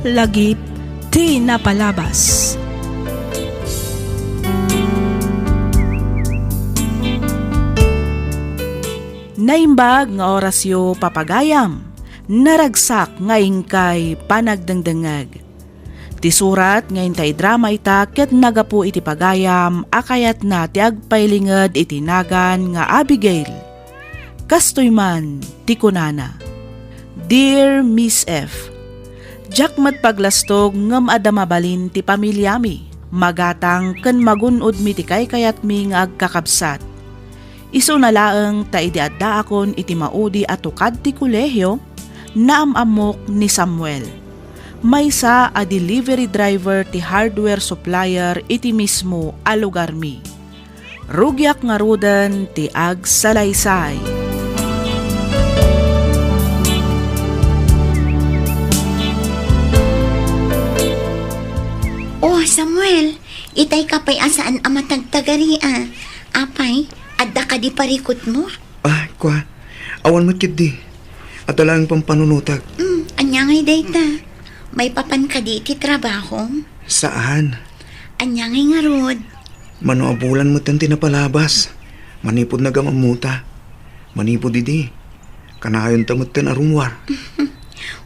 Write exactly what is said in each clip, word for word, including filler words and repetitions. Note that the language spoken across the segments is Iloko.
Lagip ti napalabas. Naimbag nga orasyo, papagayam. Naragsak nga inkay panagdengdengngeg. Ti surat nga inta idrama ita ket nagapu iti pagayam a kayatna ti agpailinged iti nagan nga Abigail. Kastoy man ti kunana, "Dear Miss F, diak met paglastog ngem adda mabalin ti pamiliami, magatang ken magun-odmi ti kaykayatmi nga agkakabsat. Isuna laeng ta idi addaakon iti maudi a tukad ti kolehio, naam-ammok ni Samuel, maysa a delivery driver ti hardware supplier iti mismo a lugarmi. Rugiak ngaruden ti agsalaysay." Oh, Samuel, itay ka pay a saan a matagtagari a. Apay, adda kadi parikutmo? Ah, kua, awan met ketdi. Adda laeng pampanunotek. Hmm, ania ngay dayta? Maipapan kadi iti trabahom? Saan. Ania ngay ngarud? Mano a bulan metten ti napalabas. Manipud nagam-ammota. Manipud idi, kanayonta metten a rummuar.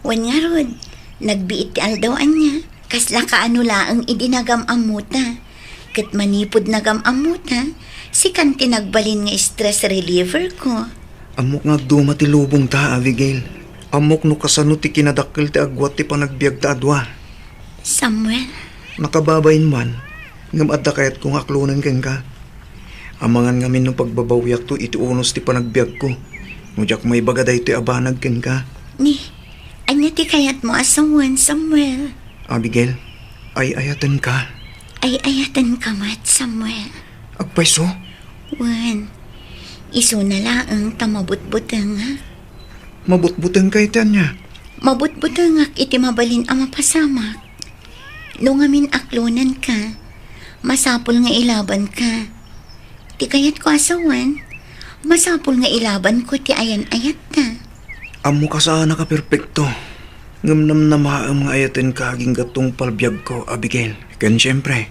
Wen ngarud, nagbiit ti aldaw ania. Kasla kaano laeng idi nagam-ammota. Ket manipud nagam-ammota, sikan ti nagbalin nga stress reliever ko. Ammok nga agduma ti lubongta, Abigail. Ammok no kasano ti kinadakkel ti agguat ti panagbiagta a dua. Samuel. Nakababain man, ngem adda kayatko nga aklonen kenka. Amangan ngamin no pagbabawiakto iti unos ti panagbiagko, no diak maibaga daytoy a banag kenka. Ni, ania ti kayatmo a sawen, Samuel? Abigail, ay-ayatenka. Ay-ayatenka met, Samuel. Agpayso? Wen, isuna laeng ta mabutbutengak. Mabutbutengka iti ania? Mabutbutengak iti mabalin a mapasamak. No ngamin aklonenka, masapul nga ilabanka. Ti kayatko a sawen, masapul nga ilabanko ti ayan-ayatta. Ammoka saanak a perpekto, ngem namnamaem nga ayatenka agingga tungpal biagko, Abigail. Ken siempre,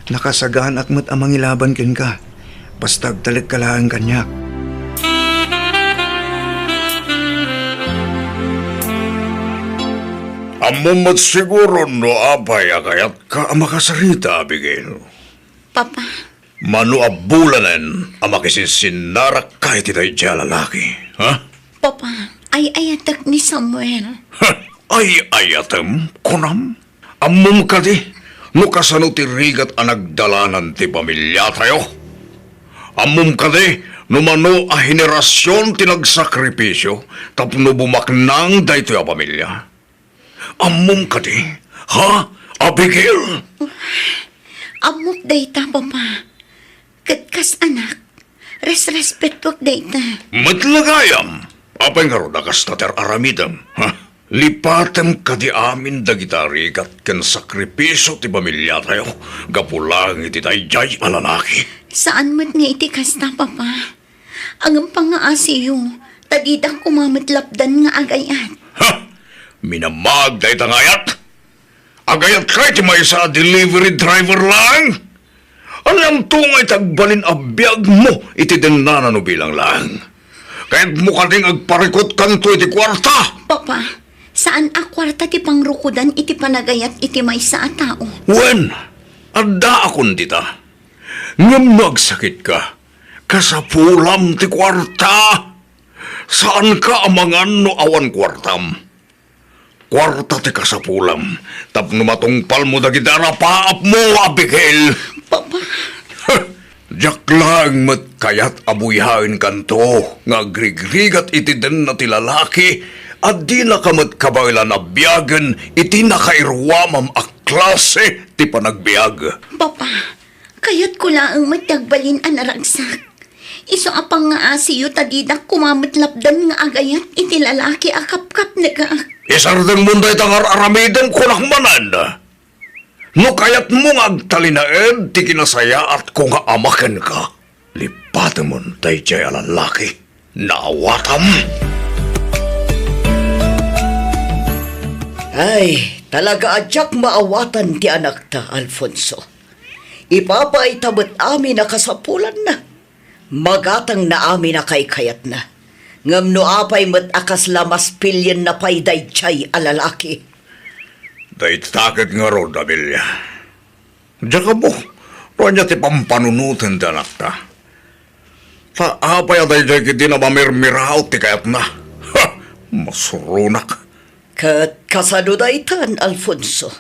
nakasagaanak met a mangilaban kenka, basta agtalekka laeng kaniak. Ammom met siguro no apay a kayatka a makasarita, Abigail. Papa. Mano a bulanen a makisinsinnarakka iti daydiay a lalaki, ha? Papa, ay-ayatek ni Samuel. Ha? Ay-ayatem, kunam? Ammom kadi no kasano ti rigat a nagdalanan ti pamiliatayo? Ammom kadi no mano a henerasion ti nagsakripisio tapno bumaknang daytoy a pamilia? Ammom kadi, ha, Abigail? Ammok dayta, Papa. Ket kas anak, resrespetoak dayta. Met la gayam, apay ngarud a kasta ti ar-aramidem, ha? Lipatem kadi amin dagita a rigat ken sakripisio ti pamiliatayo gapu laeng iti daydiay a lalaki? Saan met nga iti kasta, Papa. Ngem pangngaasiyo, ta didak koma met lapdan nga agayat. Ha! Minamag dayta nga ayat! Agayatka iti maysa a delivery driver laeng? Anianto nga iti agbalin a biagmo iti dennana no bilang laeng? Kayatmo kadi nga agparikutkanto iti kuarta? Papa, saan a kuarta ti pangrukodan iti panagayat iti maysa a tao. Wen, addaakon dita. Ngem no agsakitka, kasapulam ti kuarta. Saanka a mangan no awan kuartam. Kuarta ti kasapulam tapno matungpalmo dagiti arapaapmo, Abigail. Papa. Diak laeng met kayat a buyaenkanto nga agrigrigat iti denna ti lalaki a dinaka met kabaelan a biagen iti nakairuamam a klase ti panagbiag. Papa, kayatko laeng met ti agbalin a naragsak. Isu a pangngaasiyo ta didak koma met lapdan nga agayat iti lalaki a kapkapnekak. Isardengmon dayta nga ar-aramidem, kunak manen. No kayatmo nga agtalinaed ti kinasayaatko nga ama kenka, lipatemon daydiay a lalaki. Naawatam. Ay, talaga a diak maawatan ti anakta, Alfonso. Ipapaayta met amin a kasapulanna. Magatangna amin a kaikayatna. Ngem no apay met a kasla maspilienna pay daydiay a lalaki? Dayta ket ngarud, Amelia. Diak ammo no ania ti pampanunoten ti anakta. Ta apay a daydiay ketdi a mamirmiraot ti kayatna? Ha! Masuronak. Ket kasano daytan, Alfonso?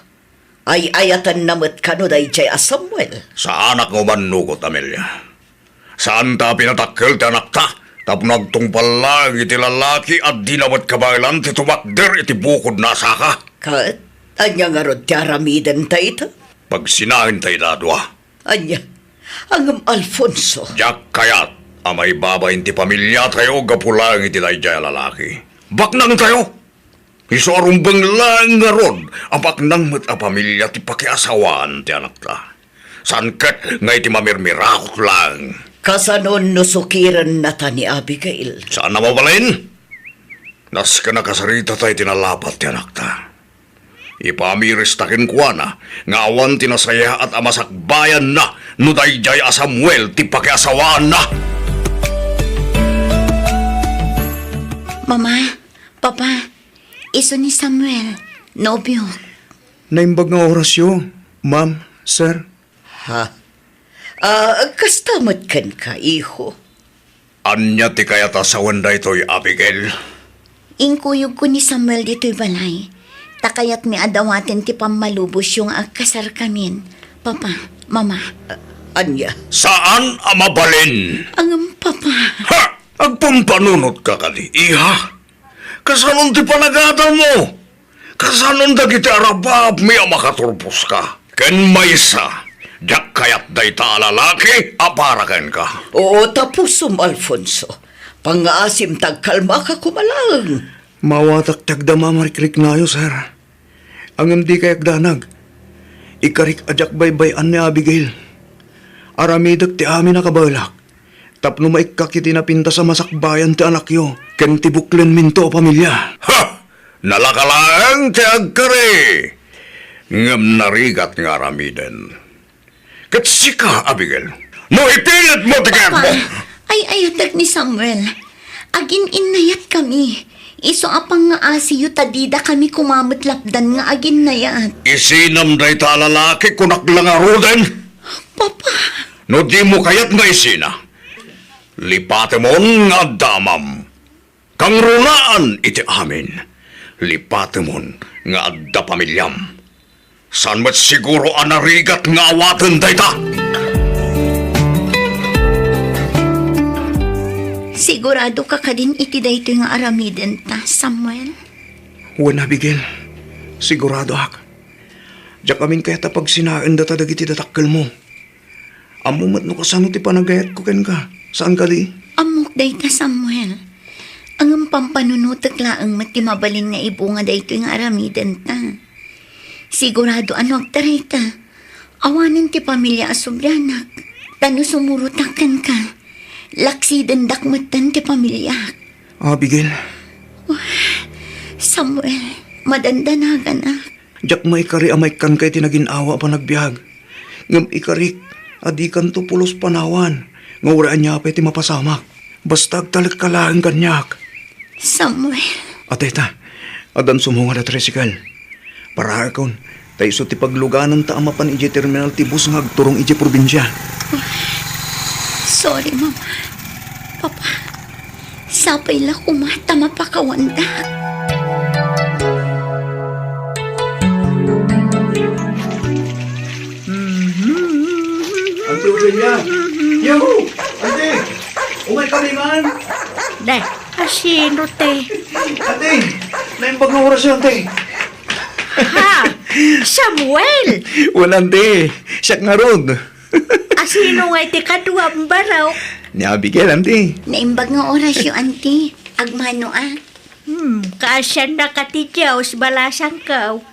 Ay-ayatenna met kano daydiay a Samuel? Saanak nga umannukot, Amelia. Saanta a pinadakkel ti anakta tapno agtungpal laeng iti lalaki a dina met kabaelan ti tumakder iti bukodna a saka. Ket ania ngarud ti aramiden dayta? Pagsinaenta ida a dua. Ania? Ngem Alfonso. Diak kayat a maibabain ti pamiliatayo gapu laeng iti daydiay a lalaki. Baknangtayo. Isu a rumbeng laeng ngarud a baknang met a pamilia ti pakiasawaan ti anakta. Saan ket nga iti mamirmiraot laeng. Kasanon no sukirennata ni Abigail? Saan a mabalin. Nasken a kasaritata iti nalapat ti anakta. Ipamirista kenkuana nga awan ti nasayaat a masakbayanna no daydiay a Samuel ti pakiasawaanna. Mama, Papa, isu ni Samuel, nobiok. Naimbag nga orasyo, ma'am, sir. Ha? Ah, kasta met kenka, iho? Ania ti kayat a sawen daytoy, Abigail? Inkuyogko ni Samuel ditoy balay, ta kayatmi a dawaten ti pammalubosyo nga agkasarkamin, Papa, Mama. Ah, ania? Saan a mabalin. Ngem, Papa. Ha! Agpampanunotka kadi, iha? Kasanon ti panagadalmo? Kasanon dagiti arababmi a makaturposka? Ken maysa, diak kayat dayta a lalaki a para kenka. Oo, tapusom, Alfonso. Pangngaasim ta agkalmaka koma laeng. Maawatak ti agdama a marikriknayo, sir. Ngem dikay agdanag. Ikarik a diak baybay-an ni Abigail. Aramidek ti amin a kabaelak. Tapno maikkak iti napintas a masakbayan ti anakyo ken ti buklenminto a pamilia. Ha! Nalaka laeng ti agkari, ngem narigat nga aramiden. Ket sika, Abigail, no ipilit mo ti kayatmo. Papa, ay-ayatek ni Samuel. Agin-innayat kami. Isu a pangngaasim ta dida kami koma met lapdan nga aginnayat. Isinam dayta a lalaki, kunak la ngaruden. Papa. No dimo kayat nga isina, lipatemon nga adda amam. Kangrunaan iti amin, lipatemon nga adda pamiliam. Saan met siguro a narigat nga awaten dayta? Siguradoka kadin iti daytoy nga aramidenta, Samuel? Wen, Abigail, siguradoak. Diak amin kayat a pagsinaendata dagiti dadakkelmo. Ammom met no kasano ti panagayatko kenka, saan kadi? Ammok dayta, Samuel. Ngem pampanunotek laeng met ti mabalin nga ibunga daytoy nga aramidenta. Sigurado a no agtarayta, awanen ti pamilia a sublianak, ta no sumurotak kenka, laksidendak metten ti pamiliak. Abigail. Samuel, madandanaganak. Diak maikari a maikkanka iti nagin-awa a panagbiag. Ngem ikarik a dikanto pulos panawan nga uray ania pay ti mapasamak. Basta agtalekka laeng kaniak. Samuel. Adda ita, addan sumungad a tricycle. Paraekon, ta isu ti paglugananta a mapan idiay terminal ti bus nga agturong idiay probinsia. Sorry, Mama. Papa, sapay la koma ta mapakawandak. Auntie Ofelia! Yahoo! Auntie! Umay kami man! Ne, asino ti? Auntie! Naimbag nga oras yun, Auntie! Ha? Samuel! Wala, Auntie. Siak ngarud. Asino nga iti kaduam, barok? Ni Abigail, Auntie. Naimbag nga orasyo, Auntie. Agmano, a. Hmm, kaasiannaka ti Dios, balasangko.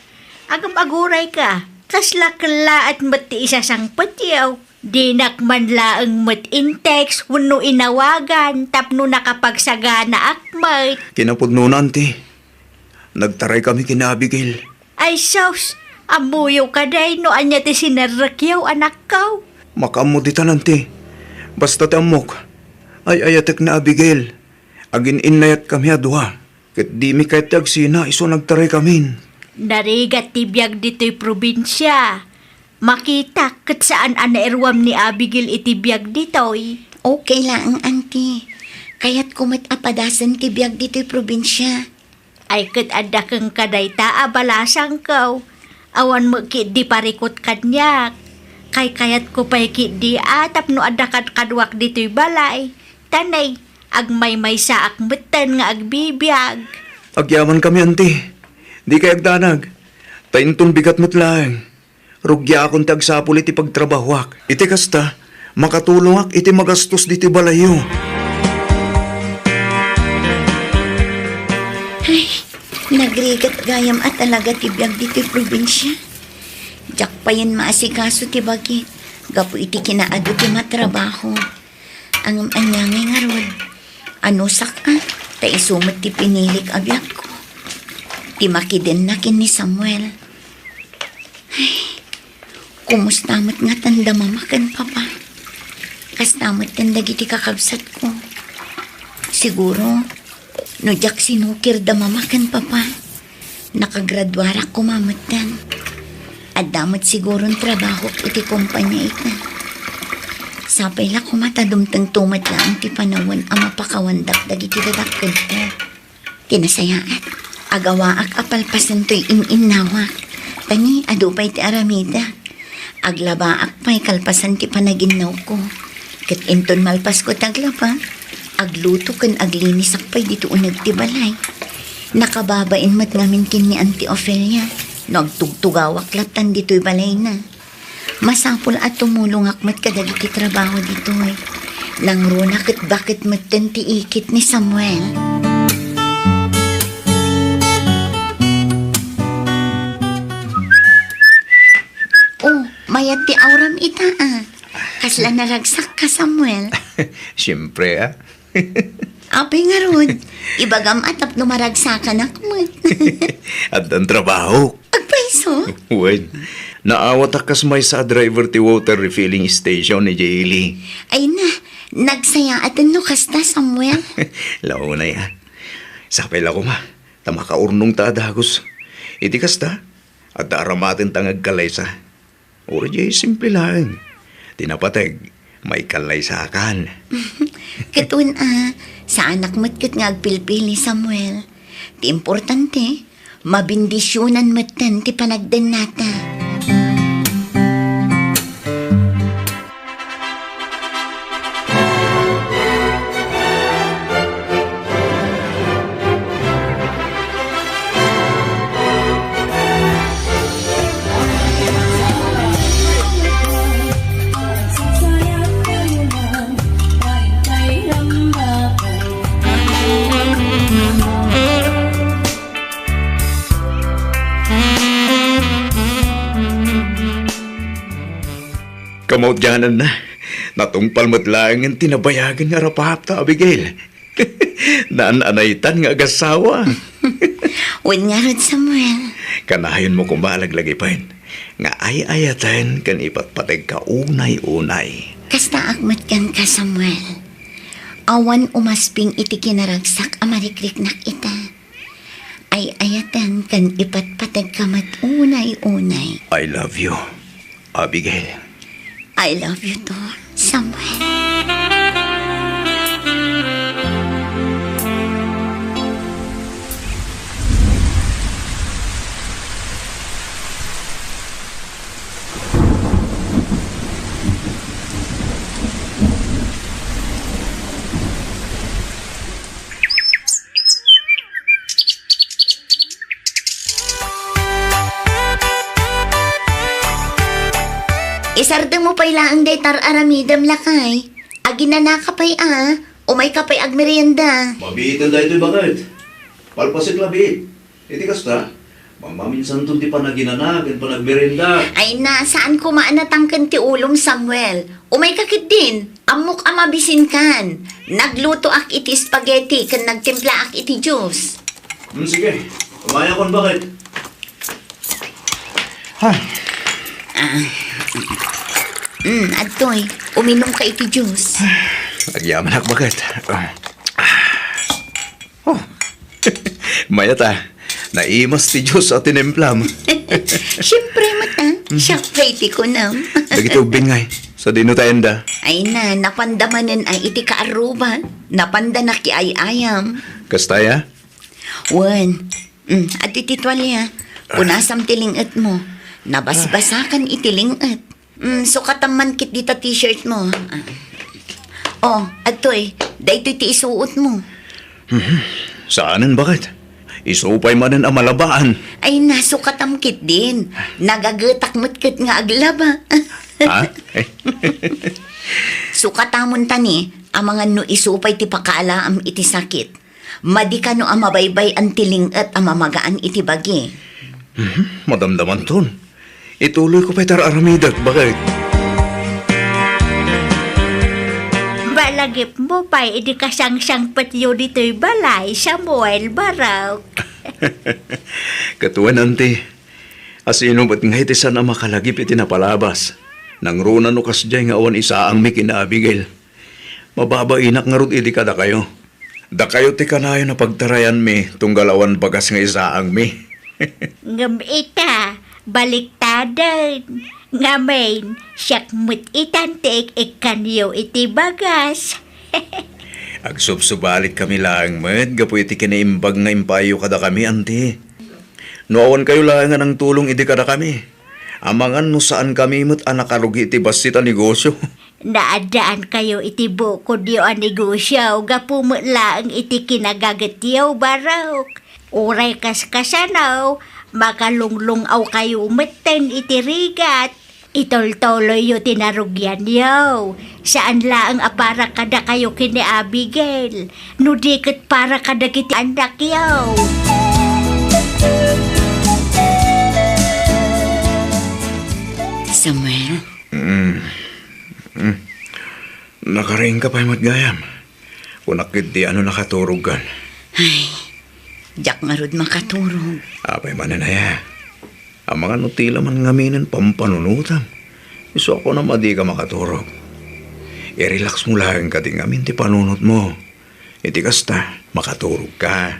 Agam-agurayka, kasla kellaat met ti isasangpetyo. Dinak man laeng met in-text wenno inawagan tapno nakapagsaganaak met. Kinapudnona, Auntie. Nagtaraykami ken ni Abigail. Ay sus, ammoyo kadi no ania ti sinerrekyo, anakko? Makaammo ditan, Auntie. Basta ti ammok, ay-ayatek ni Abigail. Agin-innayatkami a dua. Ket dimi kayat ti agsina isu a nagtaraykamin. Narigat ti biag ditoy probinsia. Makitak ket saan a nairuam ni Abigail iti biag ditoy. Okay laeng, Auntie. Kayatko met a padasen ti biag ditoy probinsia. Ay ket adda kenka dayta a balasangko. Awan met ketdi parikut kaniak. Kaykayatko pay ketdi a tapno adda kadkaduak ditoy balay. Ta nay, agmaymaysaak metten nga agbibiag. Agyamankami, Auntie. Dikay agdanag. Ta inton bigat met laeng. Rugiakon ti agsapul iti pagtrabahoak. Iti kasta, makatulongak iti magastos ditoy balayyo. Ay, nagrigat gayam a talaga ti biag ditoy probinsia. Diak payen maasikaso ti bagik gapu iti kinaadu ti matrabaho. Ngem ania ngay ngarud? Anusak a, ta isu met ti pinilik a biagko. Ti makidenna ken ni Samuel. Ay, kumusta met ngatan da Mama ken Papa? Kasta metten dagiti kakabsatko. Siguro, no diak sinukir da Mama ken Papa, nakagraduarak koma metten. Adda met siguron trabahok iti kompania ita. Sapay la koma ta dumtengto met laeng ti panawen a mapakawandak dagiti dadakkelko. Ti nasayaat, agawaak a palpasen toy in-innawak. Ta ni, adu pay ti aramidek. Aglabaak pay kalpasan ti panaginnawko. Ket inton malpasko ti aglaba, agluto ken aglinisak pay ditoy uneg ti balay. Nakababain met ngamin ken ni Auntie Ofelia no agtugtugawak lattan ditoy balayna. Masapul a tumulongak met kadagiti trabaho ditoy. Nangruna ket baket metten ti ikit ni Samuel. Oh, mayat ti auram ita, a. Kasla naragsak ka, Samuel? Siempre, a. Apay ngarud, ibagam a tapno maragsakanak met. Addan trabaho. Agpayso? Wen, naawatak kas maysa a driver ti water refilling station ni Jaylee. Ay na, nagsayaaten no kasta, Samuel. Launay, a. Sapay la koma, ta makaurnongta a dagus. Iti kasta, adda aramatenta nga agkallaysa. Uray diay simple laeng. Ti napateg, maikallaysakan. Ket wen a, saanak met ket nga agpilpili, Samuel. Ti importante, mabendisyonan metten ti panagdennata. Kamautiananna, natungpal met laengen ti nabayagen nga arapahapta, Abigail. Naan-anaytan nga agassawa. Wen ngarud, Samuel. Kanayonmo koma a laglagipen nga ay-ayaten ken ipatpategka unay-unay. Kastaak met kenka, Samuel. Awan umasping iti kinaragsak a marikriknak ita. Ay-ayaten ken ipatpategka met unay-unay. I love you, Abigail. I love you too, Samuel. Isardengmo pay laeng dayta ar-aramidem, lakay. Aginanaka pay a, umayka pay agmerienda. Mabiiten daytoy, baket. Palpasek la biit. Iti kasta, mamaminsanton ti panaginana ken panagmerienda. Ay na, saan koma a natangken ti ulom, Samuel. Umayka ketdin, ammok a mabisinkan. Naglutoak iti spaghetti ken nagtimplaak iti juice. Hmm, sige. Umayakon, baket. Ah. Ah. Mm, adtoy, uminumka iti juice. Agyamanak, baket. Ah. Oh. Mayat a. Naimas ti juice a tinimplam. Siyempre met a. Siak pay ti kunam. Dagiti ubbing ngay, sadino ta enda? Ay na, napanda manen a iti kaarruba. Napanda nakiay-ayam. Kasta ya? Wen. Mm, adtoy ti tualya. Punasam ti ling-etmo. Nabasbasakan iti ling-et. Mm, sukatam man ketdi ta t-shirt mo. Ah. Oh, adtoy, daytoy ti isuot mo. Mhm. Saanen, baket? Isu pay manen a malabaan. Ay, nasukatam ketdin. Nagagetak met ket nga aglaba. Ha? Sukatamon ta ni, amangan no isu pay ti pakaalaam iti sakit. Madi kano a mabaybay-an ti ling-et a mamagaan iti bagi. Mhm, madamdamanton. Ituloyko pay ti ar-aramidek, baket. Malagipmo pay idi kasangsangpetyo ditoy balay, Samuel, barok. Ket wen, anti, asino met ngay ti saan a makalagip iti napalabas? Nangruna no kasdiay nga awan isaangmi ken ni Abigail. Mababainak ngarud idi kadakayo. Dakayo ti kanayon a pagtarayanmi tunggal awan bagas nga isaangmi. Ngem ita, baliktaden. Ngamin, siak met itan ti ik-ikkanyo iti bagas. Agsubsubalitkami laeng met gapu iti kinaimbag nga impaayyo kadakami, anti. No awankayo laeng a nangtulong idi kadakami, amangan no saankami met a nakarugi iti bassit a negosio. Naaddaankayo iti bukodyo a negosio gapu met laeng iti kinagagetyo, barok. Uray kaskasano, makalunglung-awkayo metten iti rigat. Itultuloyyo ti narugianyo. Saan laeng a para kadakayo ken ni Abigail, no di ket para kadagiti annakyo. Samuel? Mm. Mm. Nakariingka pay met gayam. Kunak ketdi a no nakaturogkan. Ay, diak ngarud makaturog. Apay manen aya? Amangan no tila man ngaminen pampanunotam. Isu a kunam a dika makaturog. I-relax mo laeng kadi ngamin ti panunotmo. Iti kasta, makaturogka.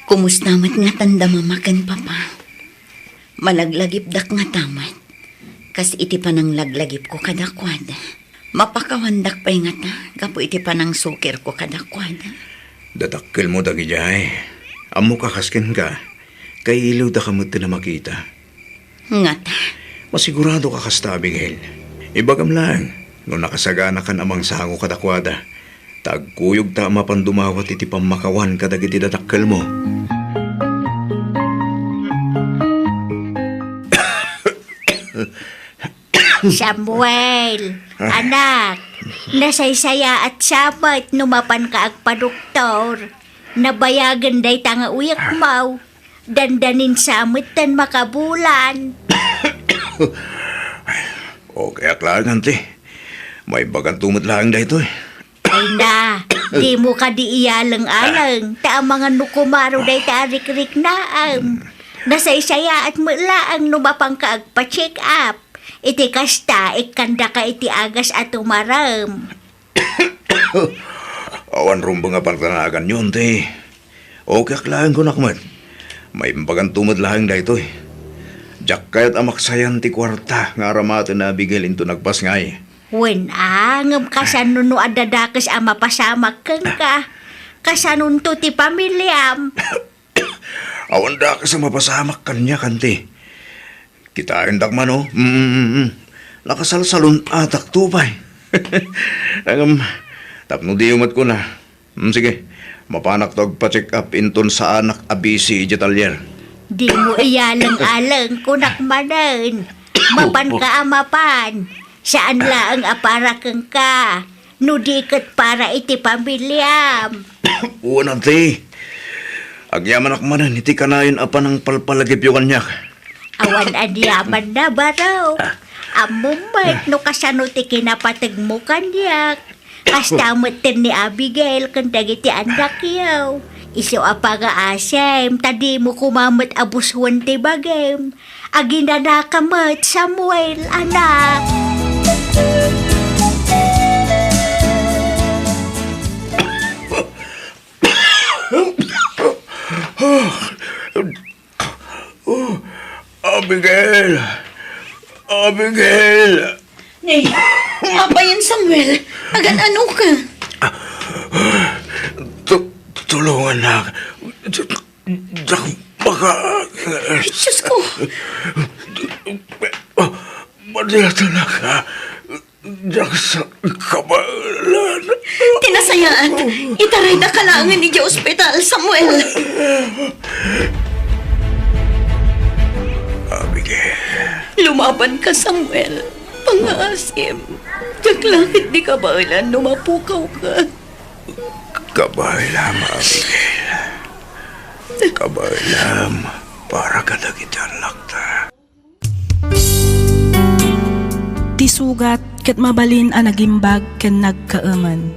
Kumusta met ngatan da Mama ken Papa? Malaglagipdak ngata met, kas iti pananglaglagipko kadakuada. Mapakawandak pay ngata gapu iti panangsukirko kadakuada. Dadakkelmo dagidiay. Ammok a kas kenka, kailiwdaka metten a makita. Ngata? Masigurado ka kasta, Abigail. Ibagam laeng, no nakasaganakan a mangsango kadakuada, ta agkuyogta a mapan dumawat iti pammakawan kadagiti dadakkelmo. Samuel, ah, anak, nasaysayaat sa met no mapanka agpadoktor. Nabayagen dayta nga uyekmo. Dandanin sa metten makabulan. Okay ak laeng, anti. Maibbaganto met laeng daytoy. Ay na, dimo kadi iyaleng-aleng, ta amangan no kumaro dayta a rikriknaem. Nasaysayaat met laeng no mapanka agpa-check up. Iti kasta, ikkandaka iti agas a tumarem. Awan rumbeng a pagtanaganyo, anti. Okay ak laeng, kunak met. Maimbaganto met laeng daytoy. Diak kayat a maksayan ti kuarta nga aramaten ni Abigail inton agpasngay. Wen a, ngem kasano no adda dakes a mapasamak kenka? Kasanonto ti pamiliam? Awan dakes a mapasamak kaniak, anti. Kitaendak man, o. Mm, mm, mm. Nakasalsalun-atakto pay. Ngem, tapno diyo met kuna. Mm, sige, mapanakto agpa-check up inton saanak a busy idiay talyer. Dimo iyaleng-aleng, kunak manen. Mapanka a mapan. Saan laeng a para kenka. No di ket para iti pamiliam. Wen, anti. Agyamanak manen iti kanayon a panangpalpalagipyo kaniak. Awan aniamanna, barok. Ammom met no kasano ti kinapategmo kaniak. Kasta metten ni Abigail ken dagiti annakyo. Isu a pangaasem, ta dimo koma met a busuen ti bagim. Aginanaka met, Samuel, anak. Oh, Abigail! Abigail! Nay, apay, Samuel? Agan-anoka? Tu-, tulongannak. Diak maka- Diyos ko! Madiatan ka. Diak sa kabaelan. Ti nasayaat, itarayda ka laengen idiay ospital, Samuel. Abigail. Lumabanka, Samuel. Pangngaasim. Diak la ketdi kabaelan no mapukawka. Kabaelam, Abigail. Kabaelam para kadagiti annakta. Ti sugat ket mabalin a nagimbag ken nagkaemen.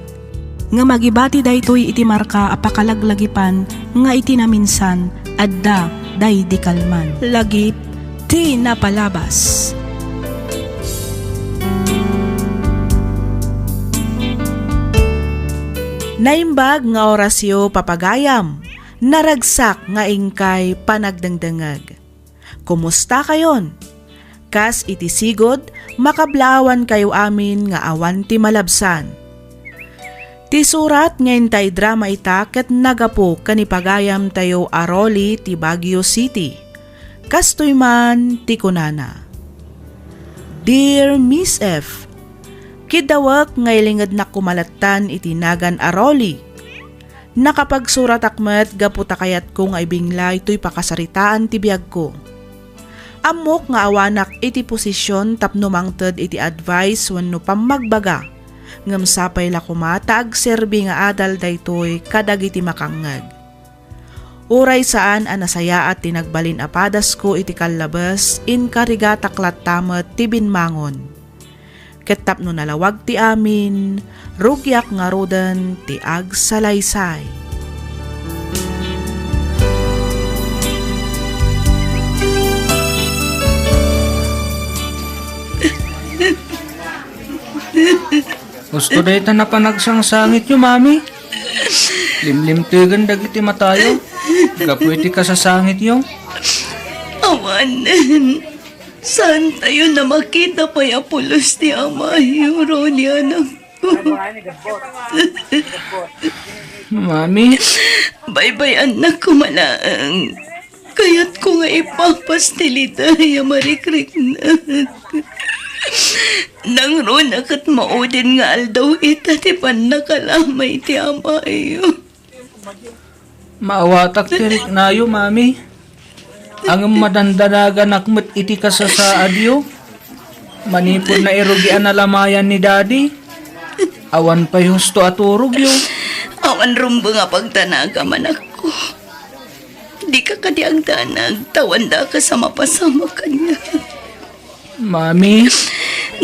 Ngem agibati daytoy iti marka a pakalaglagipan nga iti naminsan, adda daydi kalman. Lagip ti napalabas. Naimbag nga orasyo, papagayam. Naragsak nga inkay panagdengdengngeg. Kumustakayon? Kas iti sigud, makablaawankayo amin nga awan ti malabsan. Ti surat nga intay drama ita ket naggapu ken ni pagayamtayo a Rolly ti Baguio City. Kastoy man ti kunana, Dear Miss F, kiddawek nga ilingednak koma lattan iti nagan a Rolly. Nakapagsuratak met gapu ta kayatko nga ibinglay toy pakasaritaan ti biagko. Ammok nga awanak iti posisyon tapno mangted iti advice wenno pammagbaga, ngem sapay la koma ta agserbi nga adal daytoy kadagiti makangngeg. Uray saan a nasayaat ti nagbalin a padasko iti kallabes, inkarigatak latta met ti binmangon. Ket tapno nalawag ti amin, rugiak ngaruden ti agsalaysay. Husto dayta napanagsangit yo, Mami. Limlimtegen dagiti matayo gapu iti kasasangityo. Awanen. Saantayon a makita pay a pulos ti amayo, Ronnie, anakko. Mami. Baybay-annak koma laeng. Kayatko nga ipapas ti liday a marikriknak. Nangruna ket maudin nga aldaw ita ti pannakalamay ti amayo. Maawatak ti riknayo, Mami. Ngem madandanaganak met iti kasasaadyo. Manipud nairugian a lamayan ni Daddy, awan pay husto a turogyo. Awan rumbeng a pagdanagam, anakko. Dika kadi agdanag, ta awan dakes a mapasamak kaniak. Mami.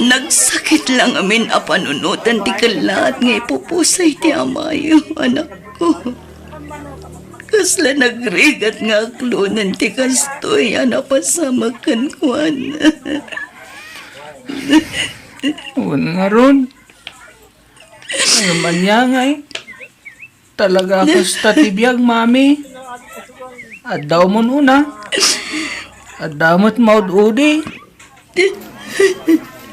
Nagsakit la ngamin a panunotan ti kellaat nga ipupusay ti amayo, anakko. Kasla nagrigat nga aklonen ti kastoy a napasamak kenkuana. Wen ngarud, ngem ania ngay? Talaga kasta ti biag, Mami. Adda umuna. Adda met maud-udi.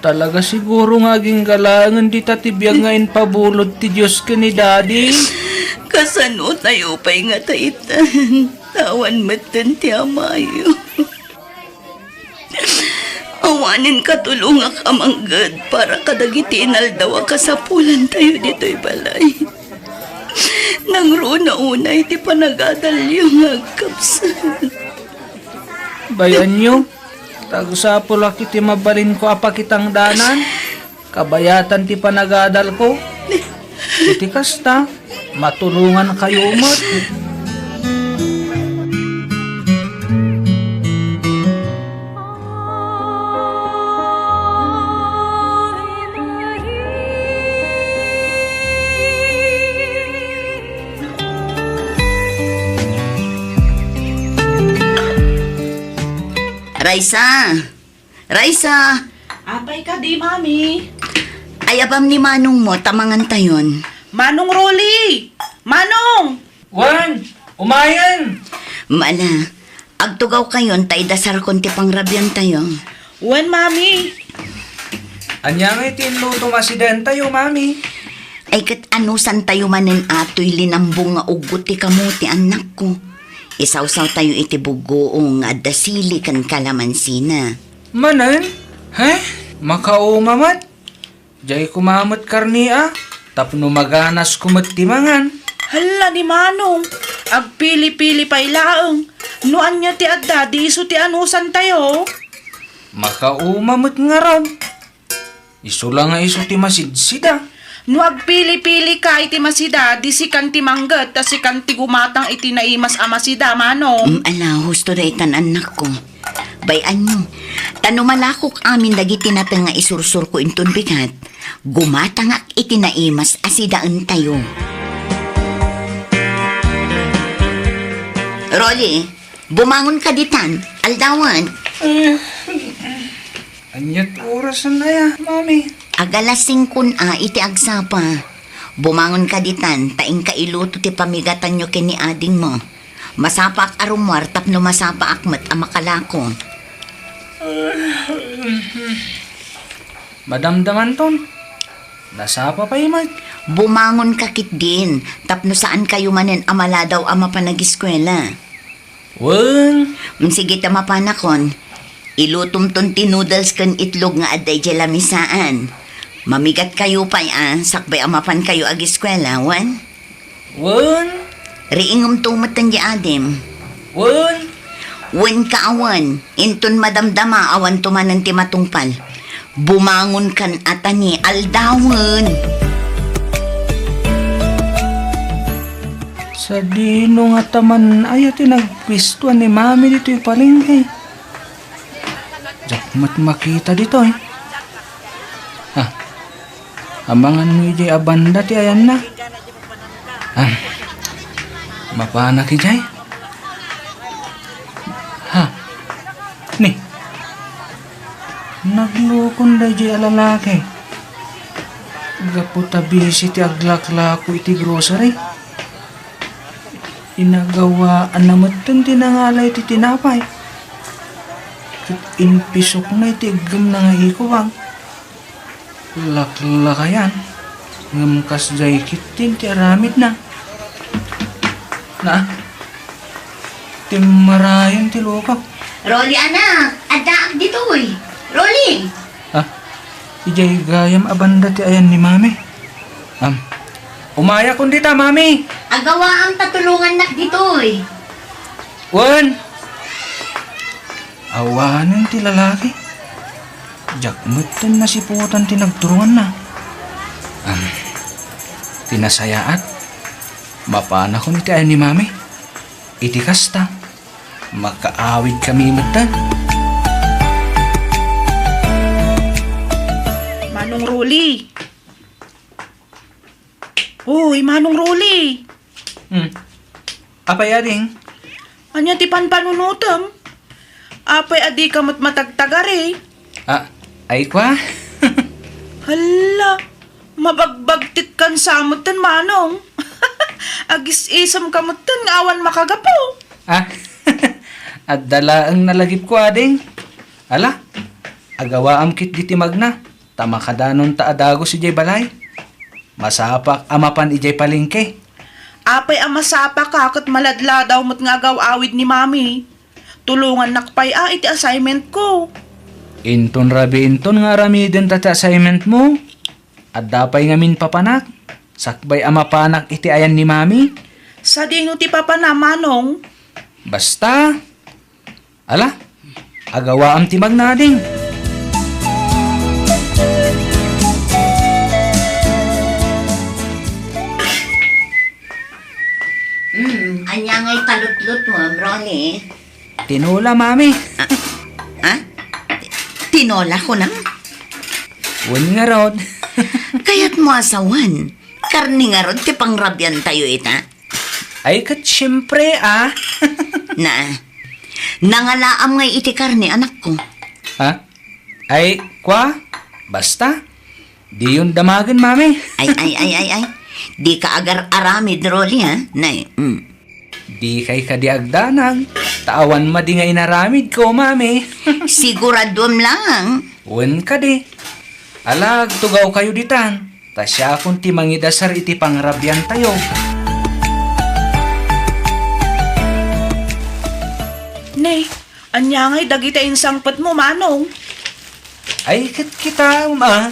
Talaga siguro nga agingalangen dita ti biag nga impabulod ti Dios ken ni Daddy. Kasano tayo pay nga taitan? Awan metten ti amayo. Awanen katulongak a mangged para kadagiti inaldaw a kasapulantayo ditoy balay. Nangruna unay ti panagadalyo nga agkabsat. Bayanyo, tagsapulak iti mabalinko a pakitangdanan. Kabayatan ti panagadalko. Iti kasta, matulongankayo met. Raisa! Raisa! Apay kadi, Mami? Ayabam ni manongmo ta mangantayon. Manong Rolly! Manong! Wen, umayen! Mala, agtugawkayon ta idasarkon ti pangrabiantayo. Wen, Mami. Ania ngay ti inlutom a sidaentayo, Mami? Ay ket anusantayo manen atoy linambong nga uggot ti kamote, annakko. Isawsawtayo iti buggoong nga adda sili ken kalamansina. Manen? He? Makauma met? Diay koma met karne a, tapno maganasko met ti mangan. Hala ni Manong, agpili-pili pay laeng. No ania ti adda, di isu ti anusantayo. Makauma met ngarud. Isu la nga isu ti masidsida. No agpili-pilika iti masida, di sikan ti mangget, ta sikan ti gumatang iti naimas a masida, Manong. Mm, ala, husto daytan, annakko. Bay-anyo, ta no malakok amin dagiti nateng nga isursurko inton bigat, gumatangak iti naimas a sidaentayo. Rolly, bumangon ka ditan, aldawan. Ania ti orasen aya, Mami? Agalas singkon a iti agsapa. Bumangon ka ditan, ta inka iluto ti pamigatanyo ken ni adingmo. Masapaak a rummuar tapno masapaak met a makalako. Madamdamanton. Nasapa pay met. Bumangon ka ketdin, tapno saan kayo manen a maladaw a mapan agiskuela. Wen. Mm, sige ta mapanakon. Ilutomton ti noodles ken itlog nga adda idiay lamisaan. Mamigat kayo pay a, sakbay a mapan kayo agiskuela, wen? Wen. Riingemto met ti adim. Wen. Wen ka a wen. Inton madamdama, awanto manen ti matungpal. Bumangon kan atani aldawen. Sadino nga taman aya ti nagpistoan ni Mami ditoy palengke? Diak met makita ditoy. Ah, amangan mo idiay a banda ti ayanna. Ah, mapanak idiay? Ha? Ni? Naglukon daydiay a lalaki. Gapu ta busy ti aglaklako iti grocery. Inagawaanna metten ti nangala iti tinapay. Ket impisokna iti iggemna nga ikubag. Laklakayan, ngem kasdiay ketdin ti aramidna. Na, timmarayen ti lukak. Rolly, anak, addaak ditoy. Rolly! Ah, idiay gayam a banda ti ayan ni Mami. Am, umayakon dita, Mami. Agawaam ta tulongannak ditoy. Wen. Awanen ti lalaki. Diak metten nasiputan ti nagturonganna. Am, ti nasayaat, mapanakon iti ayan ni Mami. Iti kasta, makaawidkami metten. Manong Rolly. Uy, Manong Rolly. Hmm. Apay, ading? Ania ti panpanunutem? Apay a dika met matagtagari? Ah, ay kwa? Hala, mabagbagtit kan sa metten, Manong. Agis-isem ka metten nga awan makagapu. Ah, adda laeng nalagipko, ading. Ala, agawaam ketdi ti magna, ta makadanon ta a dagus idiay balay. Masapak a mapan idiay palengke. Apay a masapaka ket maladladaw met nga agaw-awid ni Mami. Tulongannak pay a iti assignment ko. Inton rabiinton nga aramidenta ti assignment mo, adda pay ngamin papanak, sakbay a mapanak iti ayan ni Mami. Sadino ti papana, Manong? Basta, ala, agawaam ti magna, ading. Hmm, ania ngay talutlutuem, Ronnie? Tinola, Mami. Ah, ah? Ti-, tinola, kunam? Wen ngarud. Kayatmo a sawen, karne ngarud ti pangrabiantayo ita? Ay, ket siempre, ah. Na, Nangalaam ngay iti karne, anakko. Ha? Ay, kua? Basta? Diyon damagen, Mami. Ay, ay, ay, ay, ay. Dika agar-aramid, Rolly, ha? Nay, mm. Dikay kadi agdanag, ta awan madi nga inaramidko, Mami. Siguraduam lang. Wen kadi. Ala, agtugawkayo ditan, ta siakon ti mangidasar iti pangrabiantayo. Ne, ania ngay dagiti insangpetmo, Manong? Ay, ket kitaem a.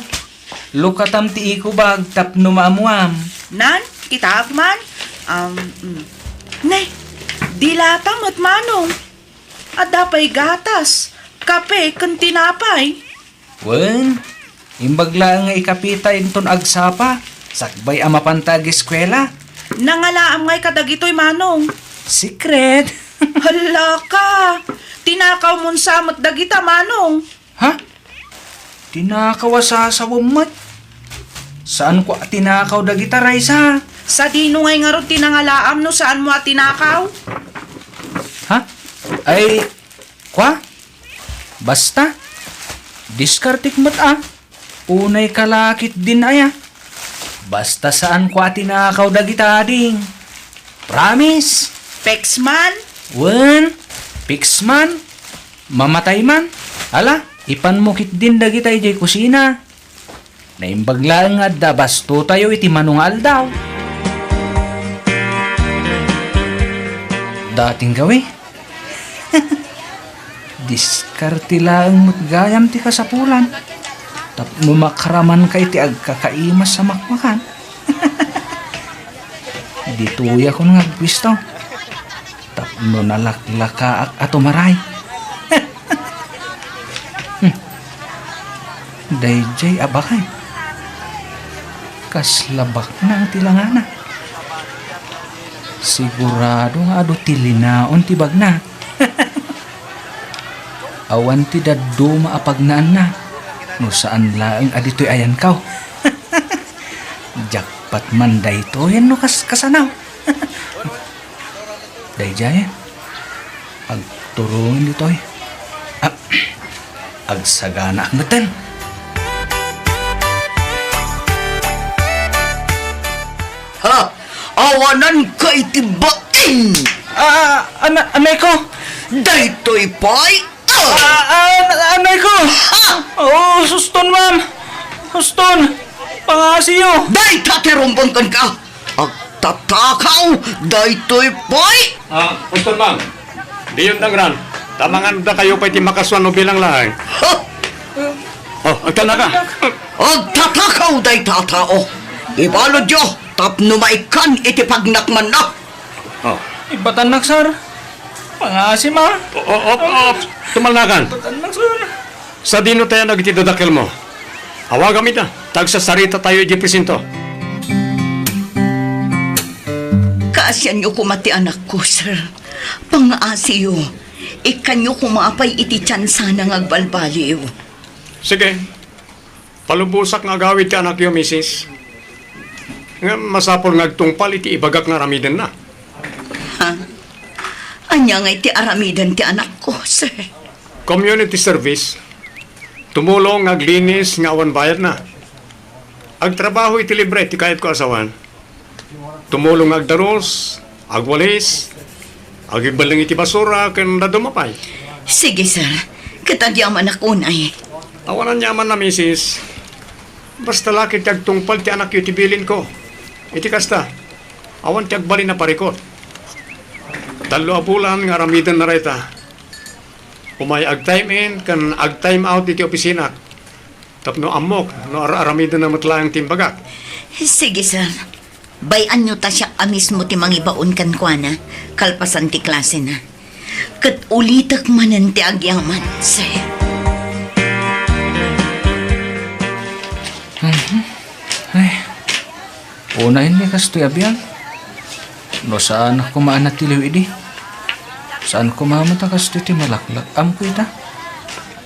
Lukatam ti ikubag tapno maammuam. Nan, kitaem man. Um, mm. Ne, dilata met, Manong. Adda pay gatas, kape, ken tinapay. Wen, imbag laeng nga ikapita inton agsapa, sakbay a mapanta ageskuela. Nangalaam ngay kadagitoy, Manong? Secret. Hala ka! Tinakawmon sa met dagita, Manong. Ha? Tinakaw a sasawem met? Saanko a tinakaw dagita, Raisa. Sadino ngay ngarud ti nangalaam no saanmo a tinakaw? Ha? Ay, kua? Basta, diskartek met a. Unay kalakit din aya. Basta saanko a tinakaw dagita, ading. Promise. Peksman? Wen, peksman. Mamatay man. Ala, ipanmo ketdin dagita idiay kusina. Naimbag laeng nga adda bastotayo iti mano nga aldaw. Dating gawi. Diskarte laeng met gayam ti kasapulan. Tapno makaramanka iti agkakaimas a makmakan. Ditoyakon nga agpuesto. Tapno nalaklakaak a tumaray. Hmm. Daydiay a baket. Kasla baknang ti langana. Sigurado nga adu ti linaon ti bagna. Awan ti dadduma a pagnaanna no saan laeng a ditoy ayankaw. Jackpot man daytoy no kas-, kasano? Daydiay, agturong ditoy. Ah, agsaganaak metten. Ha? Awanan ka iti baing! Ah, ana-, anay ko! Daytoy pay Ah! Ah, ah, anay ko! Ah! Oh, suston, ma'am! Suston! Pangasiyo! Dayta ti rumbeng kenka! Agtatakaw daytoy pay! Ah, suston, ma'am. Diyon dangran. Ta mangan dakayo pay ti makasuan no bilang laeng. Ha? Oh, agtalna ka. Agtatakaw dayta a tao. Ibaludyo tapno maikkan iti pagnakmanna. Oh. Ibatannak, sir. Pangaasim, ah. O, o, o, o, tumalnakan. Ibatannak, sir. Sadino tayan dagiti dadakkelmo? Awagam ida, ta agsasaritatayo idiay presinto. Kaasianyo koma ti anakko, sir. Pangaasiyo, ikkanyo koma pay iti tiansana nga agbalbaliw. Sige. Palubosak nga agawid ti anakyo, misis. Ngem masapul nga agtungpal iti ibagak nga aramidenna. Ha? Ania ngay ti aramiden ti anakko, sir? Community service. Tumulong nga aglinis nga awan bayadna. Agtrabaho iti libre ti kayatko a asawan. Tumulong nga agdaros, agwalis, agibelleng iti basura, ken dadduma pay. Sige, sir. Ket agyamanak unay. Awan aniamanna, misis. Basta la ket ti agtungpal ti anakyo ti bilinko. Iti kasta, awan ti agbalin a parikut. Tallo a bulan nga aramidenna dayta. Umay ag-time in ken ag-time out iti opisinak. Tapno ammok no ar-aramidenna met laeng ti imbagak. Sige, sir. Bay-anyo ta siak a mismo ti mangibaon kenkuana kalpasan ti klasena. Ket ulitek manen ti agyaman, sir. Mhm. Ay. Unay ni kastoy a biag. No saan a koma a natiliw idi. Saan koma met a kastoy ti malaklak-amko ita.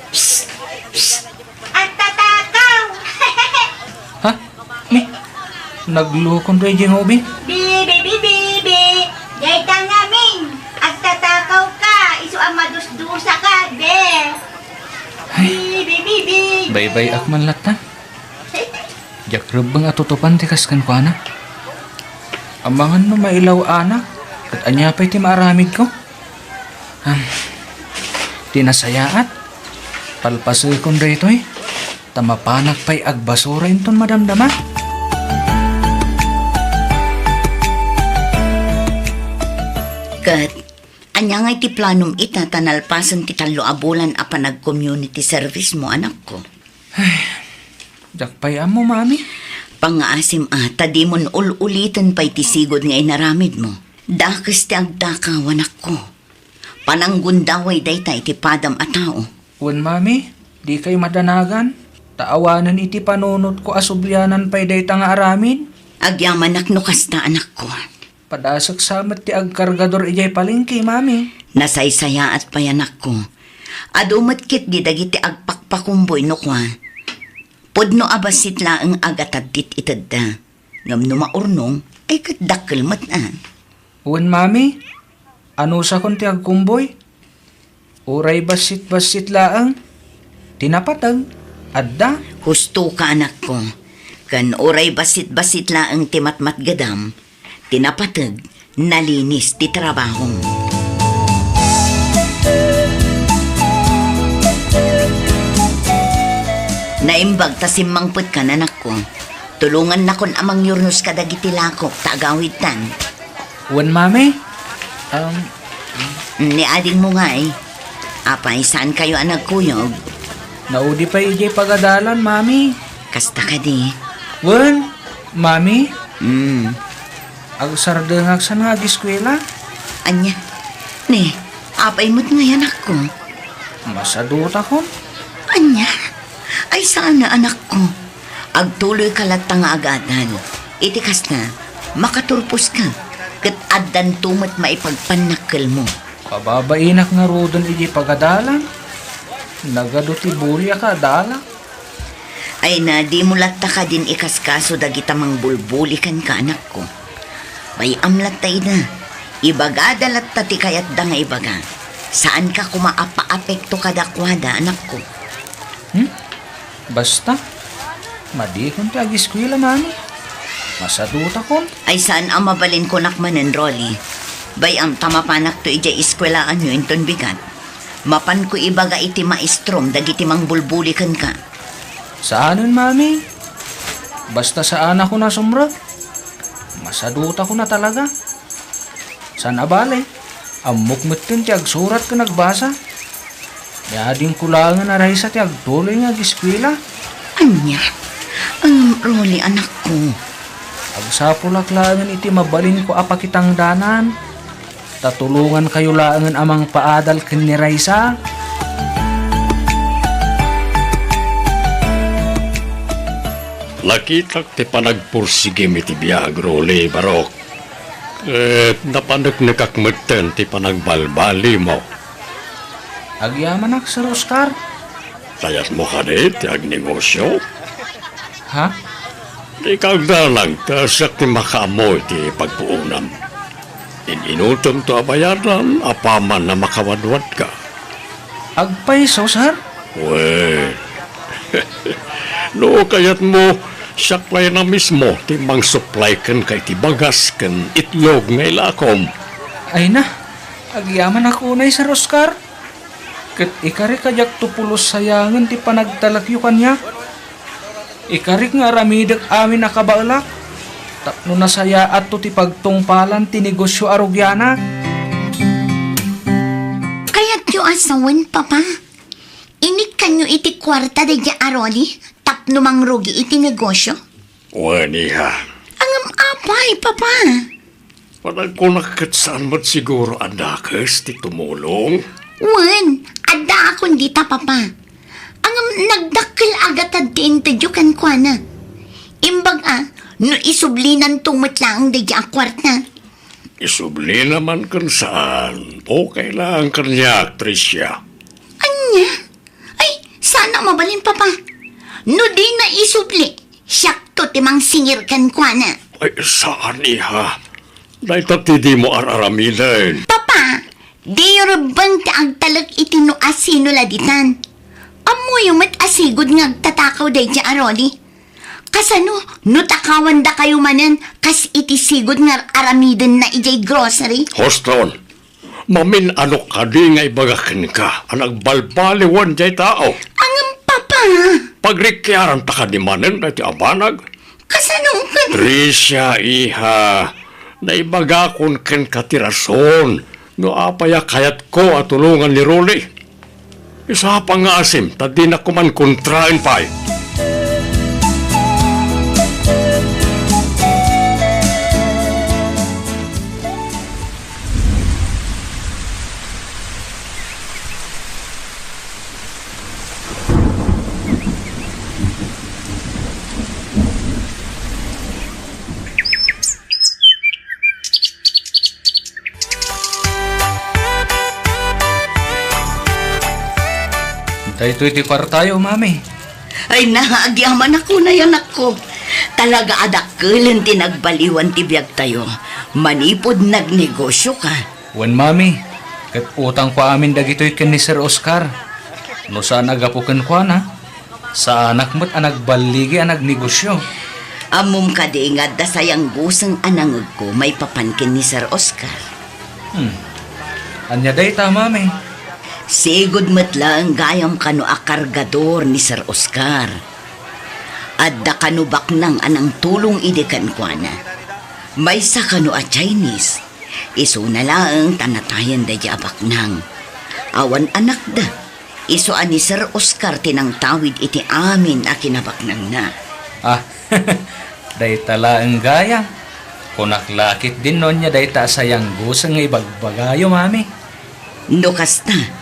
Psst! Psst! Agtatakaw! Ha? Ni? Naglukon daydi nga ubing? Bibi, bibi, bibi! Dayta ngamin! Agtatakaw ka! Isu a madus Baybay-ak man latta. Diak rebbeng a tutupan ti kas kenkuana. Amangan no mailaw-anak, ket ania pay ti maaramidko? Ah, ti nasayaat, palpasekon daytoy, ta mapanak pay agbasura inton madamdama. Ket ania ngay ti planom ita ta nalpasen ti tallo a bulan a panag-community service mo, anakko? Ay, diak pay ammo, Mami. Pangngaasim a, ta dimon ul-uliten pay ti sigud nga inaramidmo. Dakes ti agdakaw, anakko. Pananggundaway dayta iti padam a tao. Wen, Mami, dikay madanagan, ta awanen iti panunotko a sublianan pay dayta nga aramid. Agyamanak no kasta, anakko. Padasek sa met ti agkargador idiay palengke, Mami. Nasaysayaat pay, anakko. Adu met ketdi dagiti agpakpakumboy no kua. Pudno a bassit laeng a gatad ti itedda. Ngem no maurnong, ay ket dakkel met a. Wen, Mami, anusakon ti agkumboy? Uray bassit-bassit laeng ti napateg, adda. Husto ka, anakko. Ken uray bassit-bassit laeng ti matmatgedam, ti napateg, nalinis ti trabahom. Naimbag ta simmangpetkan, anakko. Tulongannakon a mangyurnos kadagiti lakok ta agawidtan. Wen, Mami? Um, Ni adingmo ngay, apay, saankayo a nagkuyog? Naudi pay idiay pagadalan, Mami. Kasta kadi? Wen, Mami? Mm. Agsardengak san nga agiskuela. Ania? Ni, apay met ngay, anakko? Masadutakon. Ania? Ay, saan a, anakko. Agtuloyka latta nga agadal. Iti kasta, makaturposka, ket addanto met maipagpannakkelmo. Pababainak ngaruden iti pagadalan. Nagadu ti buli a kaadalak. Ay na, dimo latta kadin ikaskaso dagita mangbulbuli kenka, anakko. Bay-am latta ida. Ibagada latta ti kayatda nga ibaga. Saanka koma a paapekto kadakuada, anakko. Hmm? Basta, madikon ti agiskuela, Mami. Masadutakon. Ay, saan a mabalin kunak manen, Rolly. Bay-am ta mapanakto idiay eskuelaanyo inton bigat. Mapanko ibaga iti maestrom dagiti mangbulbuli kenka. Saanen, Mami. Basta saanakon a sumrek. Masadutakon a talaga. Saan a bale, ammok metten ti agsurat ken agbasa. Ni adingko laengen a raysa ti agtuloy nga agiskuela. Ania? Ngem, Rolly, anakko. Agsapulak laengen iti mabalinko a pakitangdanan. Ta tulongankayo laengen a mangpaadal ken ni Raisa. Nakitak ti panagpursigim iti biag, Rolly, Barok. Ket napaneknekak metten ti panagbalbalimo. Agyamanak, Sir Oscar. Kayatmo kadi ti agnegosio? Ha? Dika agdanag ta siak ti makaammo iti pagpuonam. In-inutemto a bayadan apaman a makawadwadka. Agpayso, sir? Wen, no kayatmo, siak laeng a mismo ti mangsuplay kenka iti bagas ken itlog nga ilakom. Ay na, agyamanak unay, Sir Oscar. Ket ikarik a diakto pulos sayangen ti panagtalekyo kaniak. Ikarik nga aramidek amin a kabaelak, tapno nasayaatto ti pagtungpalan ti negosio a rugianak. Kayatyo a sawen, Papa? Inikkanyo iti kuarta daydiay a Rolly tapno mangrugi iti negosio? Wen, iha. Ngem apay, Papa? Panagkunak ket saan met siguro a dakes ti tumulong? Wen, addaakon dita, Papa. Ngem nagdakkel a gatad ti intedyo kenkuana. Imbag a, no isublinanto met laeng daydiay a kuarta. Isublina man ken saan, okay laeng kaniak, Tricia. Ania? Ay, saan a mabalin, Papa. No dina isubli, siakto ti mangsingir kenkuana. Ay, saan, iha. Dayta ti dimo ar-aramiden. Papa, diyo rebbeng ti agtalek iti no asino la ditan. Ammoyo met a sigud nga agta-, takaw daydiay a Rolly. Kasano no takawandakayo manen kas iti sigud nga ar-aramidenna idiay grocery? Husto. Mamin-ano kadi nga ibaga kenka a nagbalbaliwan diay tao? Ngem, Papa. Pagrikiaranta kadi manen daytoy a banag? Kasano kadi? Tricia, iha, naibagakon kenka ti rason no apay a kayatko a tulongan ni Rolly. Isapang nga asim, ta dinak koma kontraen pay. Daytoy ti kuartayo, Mami. Ay, naagyamanakon, anakko. Talaga a dakkelen ti nagbaliwan ti biagtayo. Manipud nagnegosioka. Wen, Mami, ket utangko amin dagitoy ken ni Sir Oscar. No saan a gapu kenkuana, saanak met a nagballigi a nagnegosio. Ammom kadi nga adda sayangguseng a nangegko maipapan ken ni Sir Oscar? Hmm. Ania dayta, Mami? Sigud met laeng gayam kano a kargador ni Sir Oscar. Adda kano baknang a nangtulong idi kenkuana. Maysa kano a Chinese. Isuna laeng ta natayen daydiay a baknang. Awan anakda. Isu a ni Sir Oscar ti nangtawid iti amin a kinabaknangna. Ah, dayta laeng gayam. Kunak la ketdin no ania dayta a sayangguseng nga ibagbagayo, Mami. No kasta,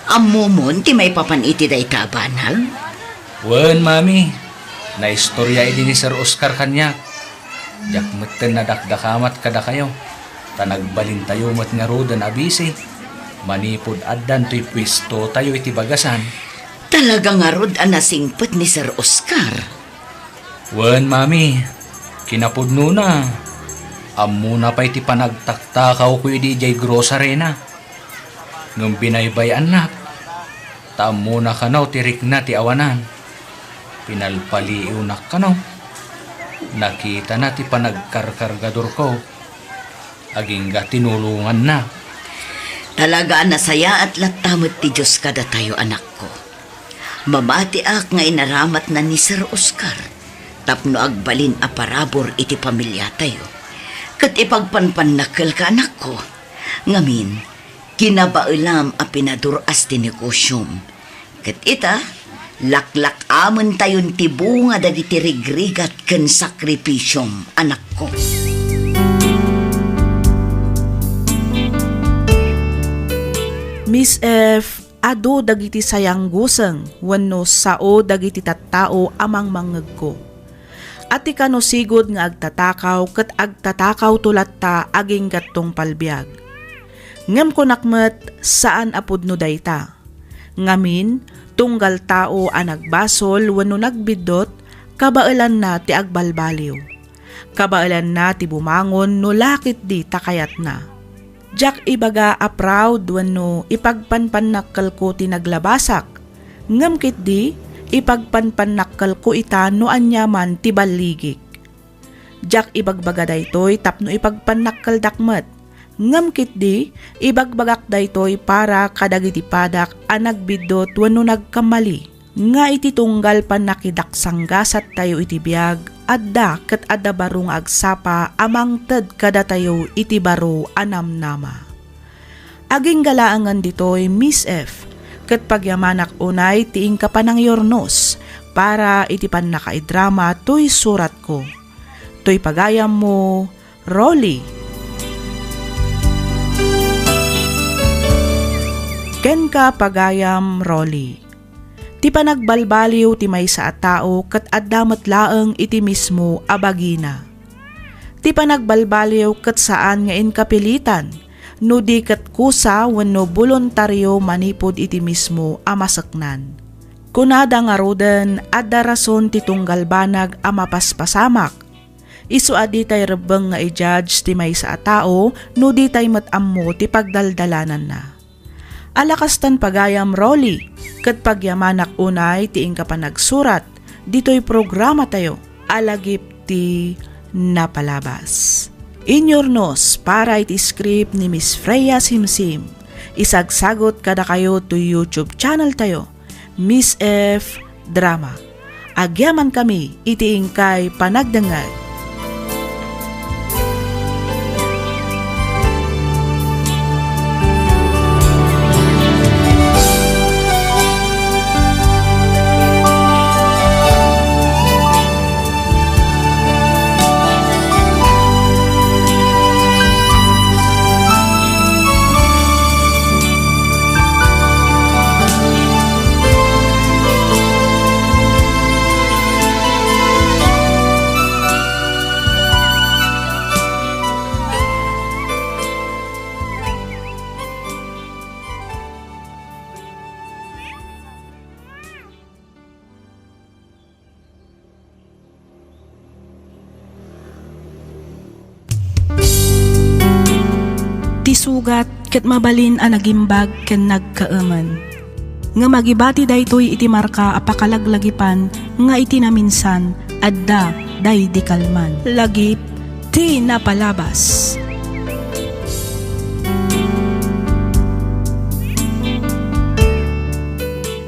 ammomon ti maipapan iti dayta a banag? Wen, Mami. Naistorya idi ni Sir Oscar kaniak. Diak metten nadakdakamat kadakayo, ta nagbalintayo met ngaruden a bisi manipud addan toy puestotayo iti bagasan. Talaga ngarud a nasingpet ni Sir Oscar? Wen, Mami. Kinapudnona, ammona pay ti panagtaktakawko idi idiay grocery-na. Ngem binaybay-annak, ta ammona kano ti rikna ti awanan. Pinalpaliiwnak kano. Nakitana ti panagkarkargadorko. Agingga tinulonganna. Talaga a nasayaat latta met ti Dios kadatayo, anakko. Mamatiak nga inaramatna ni Sir Oscar tapno agbalin a parabur iti pamiliatayo. Ket ipagpanpannakkelka, anakko. Ngamin, kinabaelam a pinadur-as ti negosiom. Ket ita, laklak-amentayon ti bunga dagiti rigrigat ken sakripisiom, anakko. Miss F, adu dagiti sayangguseng wenno sao dagiti tattao a mangmangngegko. Ati kano sigud nga agtatakaw ket agtatakawto latta agingga tungpal biag. Ngem kunak met, saan a pudno dayta. Ngamin, tunggal tao a nagbasol wenno nagbiddut, kabaelanna ti agbalbaliw. Kabaelanna ti bumangon no la ketdi ta kayatna. Diak ibaga a proud wenno ipagpanpannakkelko ti naglabasak, ngem ketdi, ipagpanpannakkelko ita no aniaman ti balligik. Diak ibagbaga daytoy tapno ipagpannakkeldak met, ngem ketdi, ibagbagak daytoy para kadagiti padak a nagbiddut wenno nagkammali. Nga iti tunggal pannakidaksanggasattayo iti biag, adda ket adda baro nga agsapa a mangted kadatayo iti baro a namnama. Agingga laengen ditoy, Miss F, ket pagyamanak unay ti inka panangyurnos para iti pannakaidrama toy suratko. Toy pagayammo, Rolly. Kenka, pagayam Rolly. Ti panagbalbaliw ti maysa a tao ket adda met laeng iti mismo a bagina. Ti panagbalbaliw ket saan nga inkapilitan, no di ket kusa wenno boluntario manipud iti mismo a maseknan. Kunada ngaruden, adda rason ti tunggal banag a mapaspasamak. Isu a ditay rebbeng nga i-judge ti maysa a tao no ditay met ammo ti pagdaldalananna. Ala kastan pagayam, Rolly, ket pagyamanak unay ti inka panagsurat ditoy programatayo a lagip ti napalabas. Inyurnos para iti script ni Miss Freya Simsim. Isagsagot kadakayo toy YouTube channel tayo, Miss F Drama. Agyamankami iti inkay panagdengngeg. Ti sugat ket mabalin a nagimbag ken nagkaemen. Ngem agibati daytoy iti marka a pakalaglagipan nga iti naminsan, adda daydi kalman. Lagip ti napalabas.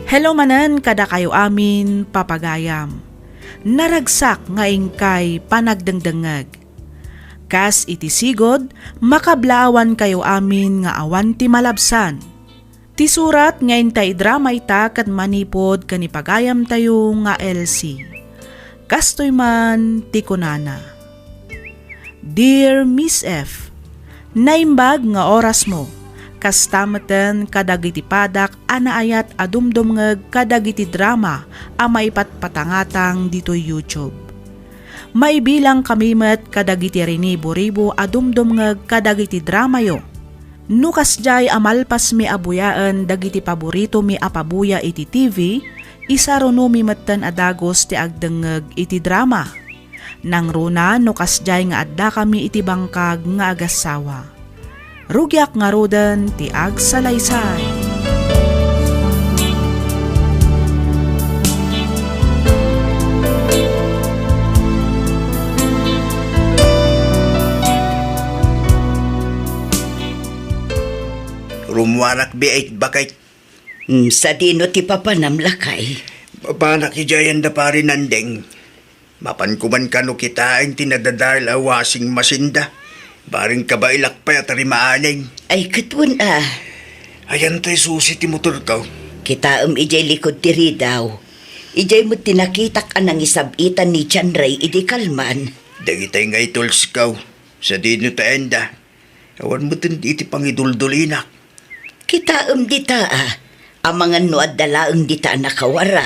Hello manen kadakayo amin, papagayam. Naragsak nga inkay panagdengdengngeg. Kas iti sigud, makablaawankayo amin nga awan ti malabsan. Ti surat nga inta idrama ita ket manipud ken ni pagayamtayo nga Elsie. Kastoy man ti kunana, Dear Miss F, naimbag nga orasmo. Kasta meten kadagiti padak a naayat a dumdumngeg kadagiti drama a maipatpatangatang ditoy YouTube. Maibilangkami met kadagiti rinibo-ribo a dumdumngeg kadagiti dramayo. No kasdiay a malpasmi a buyaen dagiti paboritomi a pabuya iti T V, isarunomi metten a dagus ti agdengngeg iti drama. Nangruna no kasdiay nga addakami iti bangkag nga agassawa. Rugiak ngaruden ti agsalaysay. Rummuarak bi ay bakay. Hmm, sadino ti papanam, lakay? Papanak idiay anda pari Nandeng. Mapan koman kano kitaen ti nadadael a washing machine da. Bareng kabaelak pay a tarimaaneng. Ay, ket wen a. Ayan tay susi ti motorko. Kitaem idiay likod ti ridaw. Idiay met ti nakitak a nangisab-itan ni John Ray idi kalman. Dagitay nga itulsko. Sadino ta enda? Awan metten iti pangiduldolinak. Kitaem dita a. Amangan no adda laeng dita a nakawara.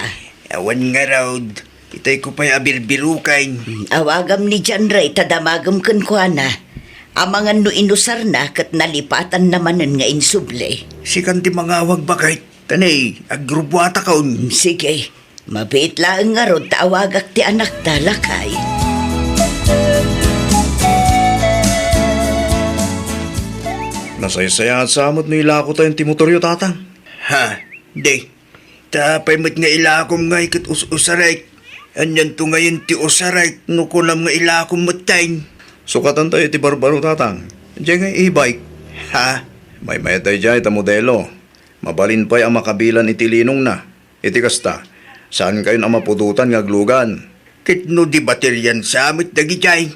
Awan ngarud. Itay ko pay a birbiruken. Hmm, awagam ni John Ray ta damagem kenkuana. Amangan no inusarna ket nalipatanna manen nga insubli. Sikan ti mangawag, baket. Tanay, agrubuatakon. Hmm, sige. Mabiit laeng ngarud ta awagak ti anakta, lakay. Nasaysayaat sa met no ilako tayon ti motoryo, tatang. Ha? Di. Ta apay met nga ilakom ngay ket us-usarek? Anianto ngayen ti usarek no kunam nga ilakom metten? Sukatan tayo iti barbaro, tatang. Diay nga e-bike. Ha? Maymayat daydiay ta modelo. Mabalin pay a makabilan iti linongna. Iti kasta, saankayon a mapudotan nga aglugan. Ket no di baterian sa met dagijay,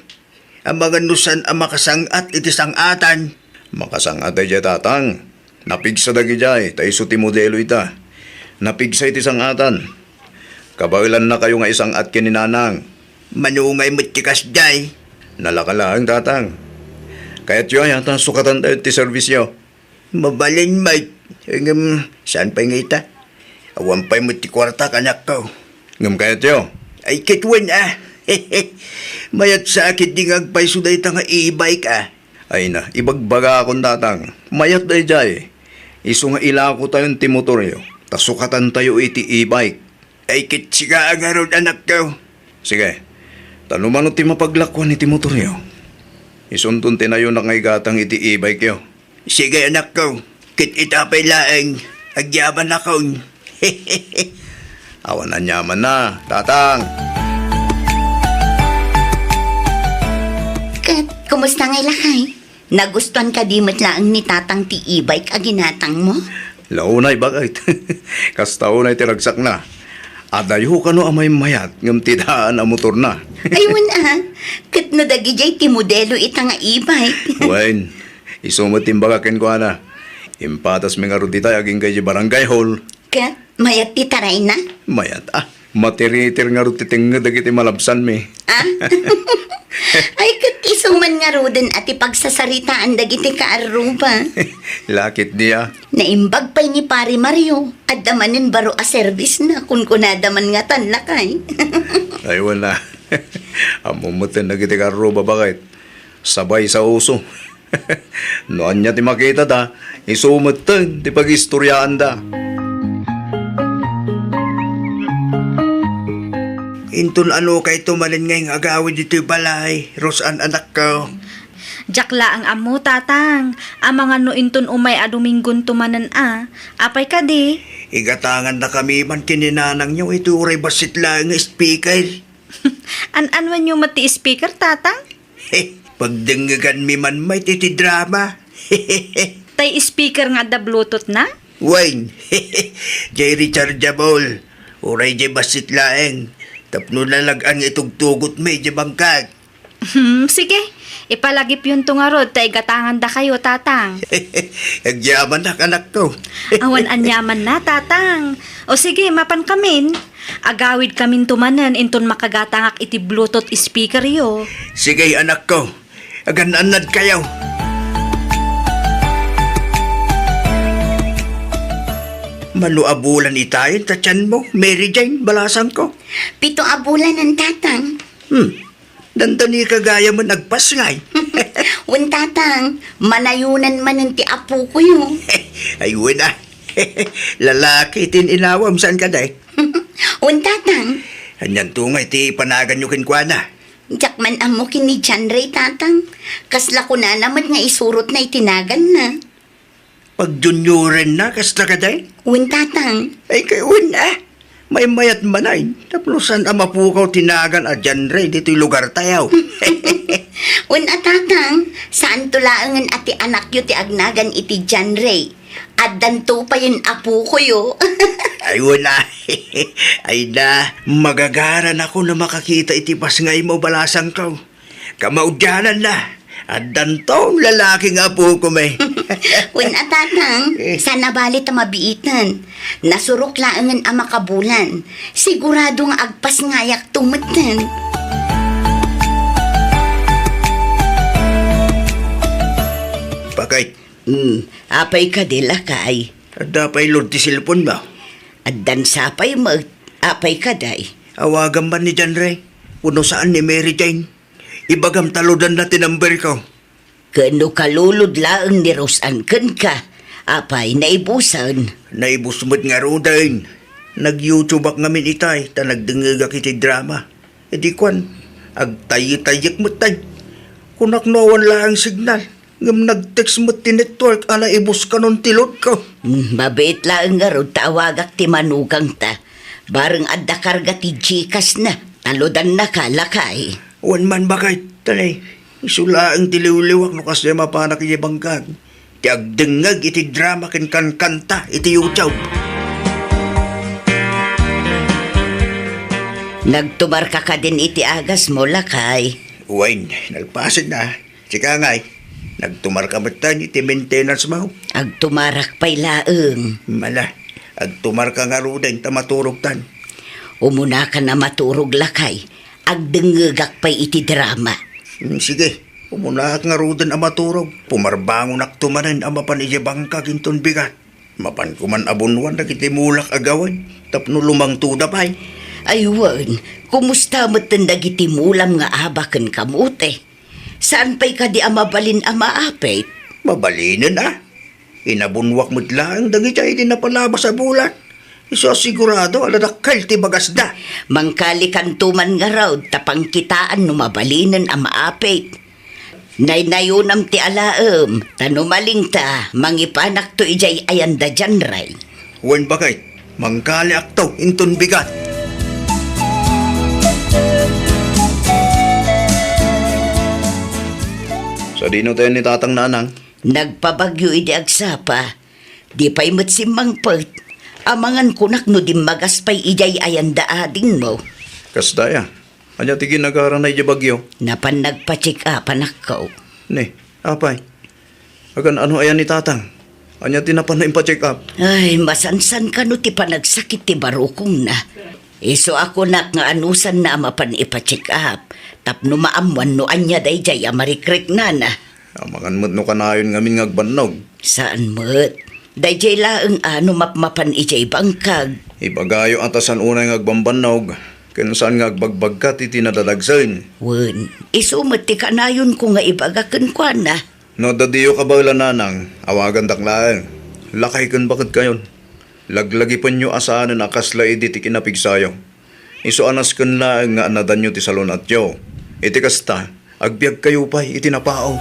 amangan no saan a makasang-at iti sang-atan. Makasang-at daydiay, tatang. Napigsa dagijay, ta isu ti modelo ita. Napigsa iti sang-atan. Kabaelannakayo nga isang-at ken ni nanang. Mano ngay met ti kasdiay? Nalaka laeng, tatang. Kayatyo aya ta sukatan tayo ti serbisyo? Mabalin met. Ngem, saan pay nga ita? Awan pay met ti kuartak, anakko. Ngem kayatyo? Ay, ket wen a. Mayat sa a ketdi nga agpayso dayta nga e-bike a. Ay na, ibagbagakon, tatang. Mayat daydiay. Isu nga ilako tayon ti motoryo, ta sukatan tayo iti e-bike. Ay, ket sika a ngarud, anakko. Sige. Ta no mano ti mapaglakuan iti motoryo, isunton ti nayonak nga igatang iti e-bike yo. Sige, anakko. Ket ita pay laeng, agyabannakon. Awan aniamanna, Tatang. Ket, kumusta ngay lakay? Nagustuan kadi met laeng ni Tatang ti e-bike a ginatangmo? Launay, baket. Kasta unay ti ragsakna. Adayo kano a maymayat ngem ti daan a motorna. Ay, wen a. Ket no dagidiay ti modelo ita nga e-bike. Wen, isu met ti imbaga kenkuana. Impatasmi ngarud itay agingga idiay barangay hall. Ket mayat ti tarayna? Mayat a. Matiritir ngarud ti tengnged dagiti malabsanmi. Ah? Ay, ket isu man ngaruden a ti pagsasaritaan dagiti kaarruba. Lakit dia. Naimbag pay ni Pare Mario. Adda manen baro a serbisna, kunkunada man ngatan lakay. Ay, wen a. Ammom metten dagiti kaarruba, baket. Sabay sa uso. No ania ti makitata, isu metten ti pagistoriaanda. Inton anokayto manen nga agawid ditoy balay, Rosan, anakko. Diak laeng ammo, Tatang. Amangan no inton umay a Dominggonto manen a. Apay kadi? Igatangannakami man ken ni nanangyo iti uray bassit laeng nga speaker. An-anuenyo met ti speaker, Tatang? Pagdengngeganmi man met iti drama. Tay speaker nga adda Bluetooth na? Wen, jay rechargeable. Uray jay bassit laeng. Tapno nalag-an nga itugtugotmi jay bangkag. Hmm, sige. Ipalagipyonto ngarud ta igatangandakayo, Tatang. Agyaman, anakko. Awan aniamanna, Tatang. O sige, mapankamin. Agawidkaminto manen inton makagatangak iti Bluetooth speakeryo. Sige, anakko. Agan-annadkayo. Mano a bulan itayen ta tianmo, Mary Jane, balasangko? Pito a bulanen, Tatang. Hmm. Dandani ka gayamen agpasngay. Wen, Tatang, manayonan manen ti apokoyo. Ay, wen a. Lalaki ti inawam, saan kadi? Wen, Tatang. Anianto ngay ti panaganyo kenkuana? Diak man ammo ken ni John Ray, Tatang. Kasla kunana met nga isurotna iti naganna. Pag-juniorenna, kasta kadi? Wen, Tatang. Ay, kay wen a. Maymayat manen, tapno saan a mapukaw ti nagan a John Ray ditoy lugartayo. Wen a, Tatang, saanto laengen a ti anakyo ti agnagan iti John Ray. Addanto payen apokoyo. Ay, wen a. Ay na, magagaranakon a makakita iti pasngaymo, balasangko. Kamaudiananna, addanton lalaki nga apokomi. Wen a, Tatang, eh, saan a bali ta mabiiten. Nasurok laengen a makabulan. Sigurado nga agpasngayakto metten. Bakit? Hmm, apay kadi, lakay? Adda pay load ti cellphone-mo? Addan sapay met. Apay kadi? Awagam man ni John Ray. Wenno saan ni Mary Jane. Ibagam ta loadanna ti number-ko. Ken no kalulod laeng ni Rosan kenka, apay, naibusen? Naibus met ngaruden. Nag-YouTube-ak ngamin itay, ta nagdengngegak iti drama. Idi kuan, agtayyetayyek metten. Kunak no awan laeng signal, ngem nag-text met ti network a naibus kanon ti load-ko. Hmm, mabiit laeng ngarud ta awagak ti manugangta. Bareng adda karga ti Gcash-na, ta loadannaka, lakay. Wen man, bakit, talay. Isu laeng ti liwliwak no kasdiay mapanak idiay bangkag ti agdengngeg iti drama ken kankanta iti YouTube. Nagtumarka kadin iti agasmo, lakay? Wen, nalpasen a. Sika ngay, nagtumarka metten iti maintenance-mo? Agtumarak pay laeng. Mala, agtumarka ngaruden ta maturogtan. Umunakan a maturog, lakay. Agdengngegak pay iti drama. Hmm, sige, umunaak ngaruden a maturog. Pumarbangonakto manen a mapan idiay bangkag inton bigat. Mapanko man a bunwan dagiti mulak a gawid tapno lumangtoda pay. Ay wen, kumusta metten dagiti mulam nga aba ken kamote? Saan pay kadi a mabalin a maapit? Mabalinen a. Inabunwak met laeng dagiti idi napalabas a bulan. Isu a sigurado a nadakkel ti bagasda. Mangkalikanto man ngarud ta pangkitaan no mabalinen a maapit. Naynayonam ti alaem, ta no malingta, mangipanakto idiay ayanda dianray. Wen, baket, mangkaliakto inton bigat. Sadino tayo ni Tatang, Nanang? Nagpabagyo idi agsapa. Di pay met simmangpet. Amangan kunak no dimmagas pay idiay ayanda adingmo. Kasta ya. Ania ti ginagarana idiay bagyo? Napan nagpa-check-up, anakko. Ni, apay? Agan-ano aya ni Tatang? Ania ti napanna impacheck-up? Ay, masansan kano ti panagsakit ti barukongna. Isu a kunak nga anusanna a mapan ipa-check-up, tapno maammuan no ania daydiay a marikriknana. Amangan met no kanayon ngamin nga agbannog. Saan met. Daydiay laeng a no mapmapan idiay bangkag. Ibagayo a ta saan unay nga agbanbannog, ken saan nga agbagbagkat iti nadadagsen. Wen, isu met ti kanayonko nga ibaga kenkuana. No adda diyo kabaelan, Nanang, awagandak laeng. Lakay ken baketkayon. Laglagipenyo a saanen a kasla idi ti kinapigsayo. Isu a nasken laeng nga annadanyo ti salun-atyo. Iti kasta, agbiagkayo pay iti napao.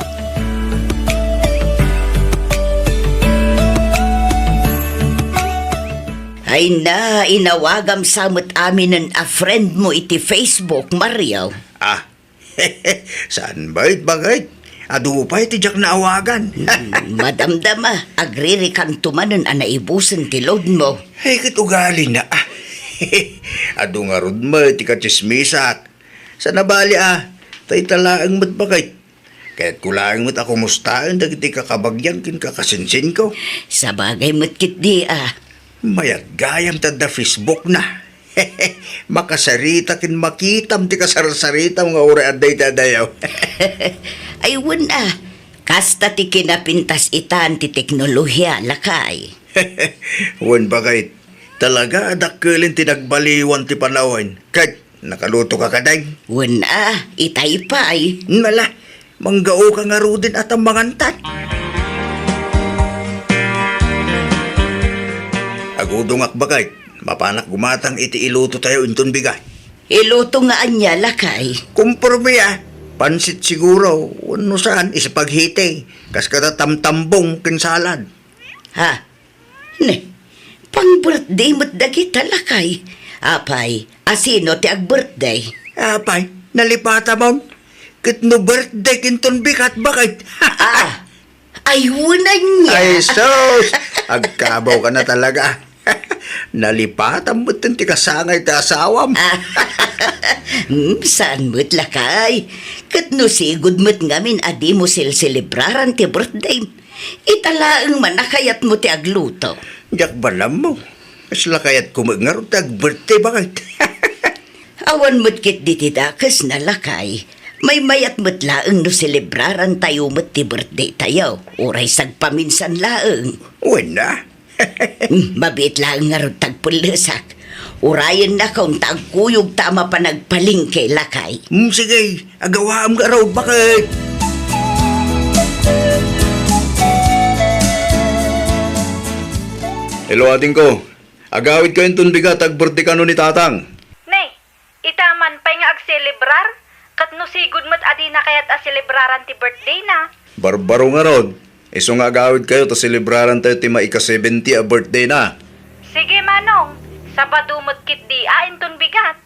Ay na, inawagam sa met aminen a friend mo iti Facebook, Mario. Ah, saan met, baket? Adu pay ti diak naawagan. Hmm, madamdama, agririkanto manen a naibusen ti load mo. Ay, ket ugalina, ah. Adu ngarud met ti katsismisak. Saan a bali, ah, ta ita laeng met, baket. Kayatko laeng met a kumustaen dagiti kakabagian ken kakasinsinko. Sabagay met ketdi, ah. Mayat gayam ta adda Facebook na. Makasarita ken makitam ti kasarsaritam nga uray adda iti adayo. Ay, wen a, kasta ti kinapintas itan ti teknolohia, lakay. Wen, baket, talaga a dakkelen ti nagbaliwan ti panawen. Ket nakalutoka kadin? Wen a, itay pay. Nala, manggaoka ngaruden a ta mangantan. Agudongak, baket. Mapanak gumatang iti ilutotayo inton bigat. Iluto nga ania, lakay? Komporme a. Pansit siguro, wenno saan, spaghetti. Kas kada tamtambong ken salad. Ha? Ne, pang-birthday met dagita, lakay. Apay, a sino ti ag-birthday? Apay, nalipatam. Ket no birthday kinton bigat, baket? Ah, ay, wen ania. Ay, sus! Agkabaw ka na talaga. Nalipatam met ti kasangay ti asawam. Ah, hmm, saan met, lakay? Ket no sigud met ngamin a dimo selselebraran ti birthday, ita laeng man a kayatmo ti agluto. Diak balammo. Kasla kayatko met ngarud ti ag-birthday, baket. Awan met ketdi ti dakesna, lakay. Maymayat met laeng no selebrarantayo met ti birthday tayo, uray sagpaminsan laeng. Wen a. Hmm, mabiit laeng ngarud ti agpellesak. Urayennakon ta agkuyogta a mapan agpalengke, lakay. Hmm, sige, agawaem ngarud, baket. Hello, adingko. Agawidkayo inton bigat, ag-birthday kano ni Tatang. Ne, ita man pay nga agselebrar? Ket no sigud met a dina kayat a selebraran ti birthday na? Barbaro ngarud. Isu nga agawidkayo ta selebrarantayo ti maika-seventy a birthday na. Sige, Manong. Sabado met ketdi a inton bigat.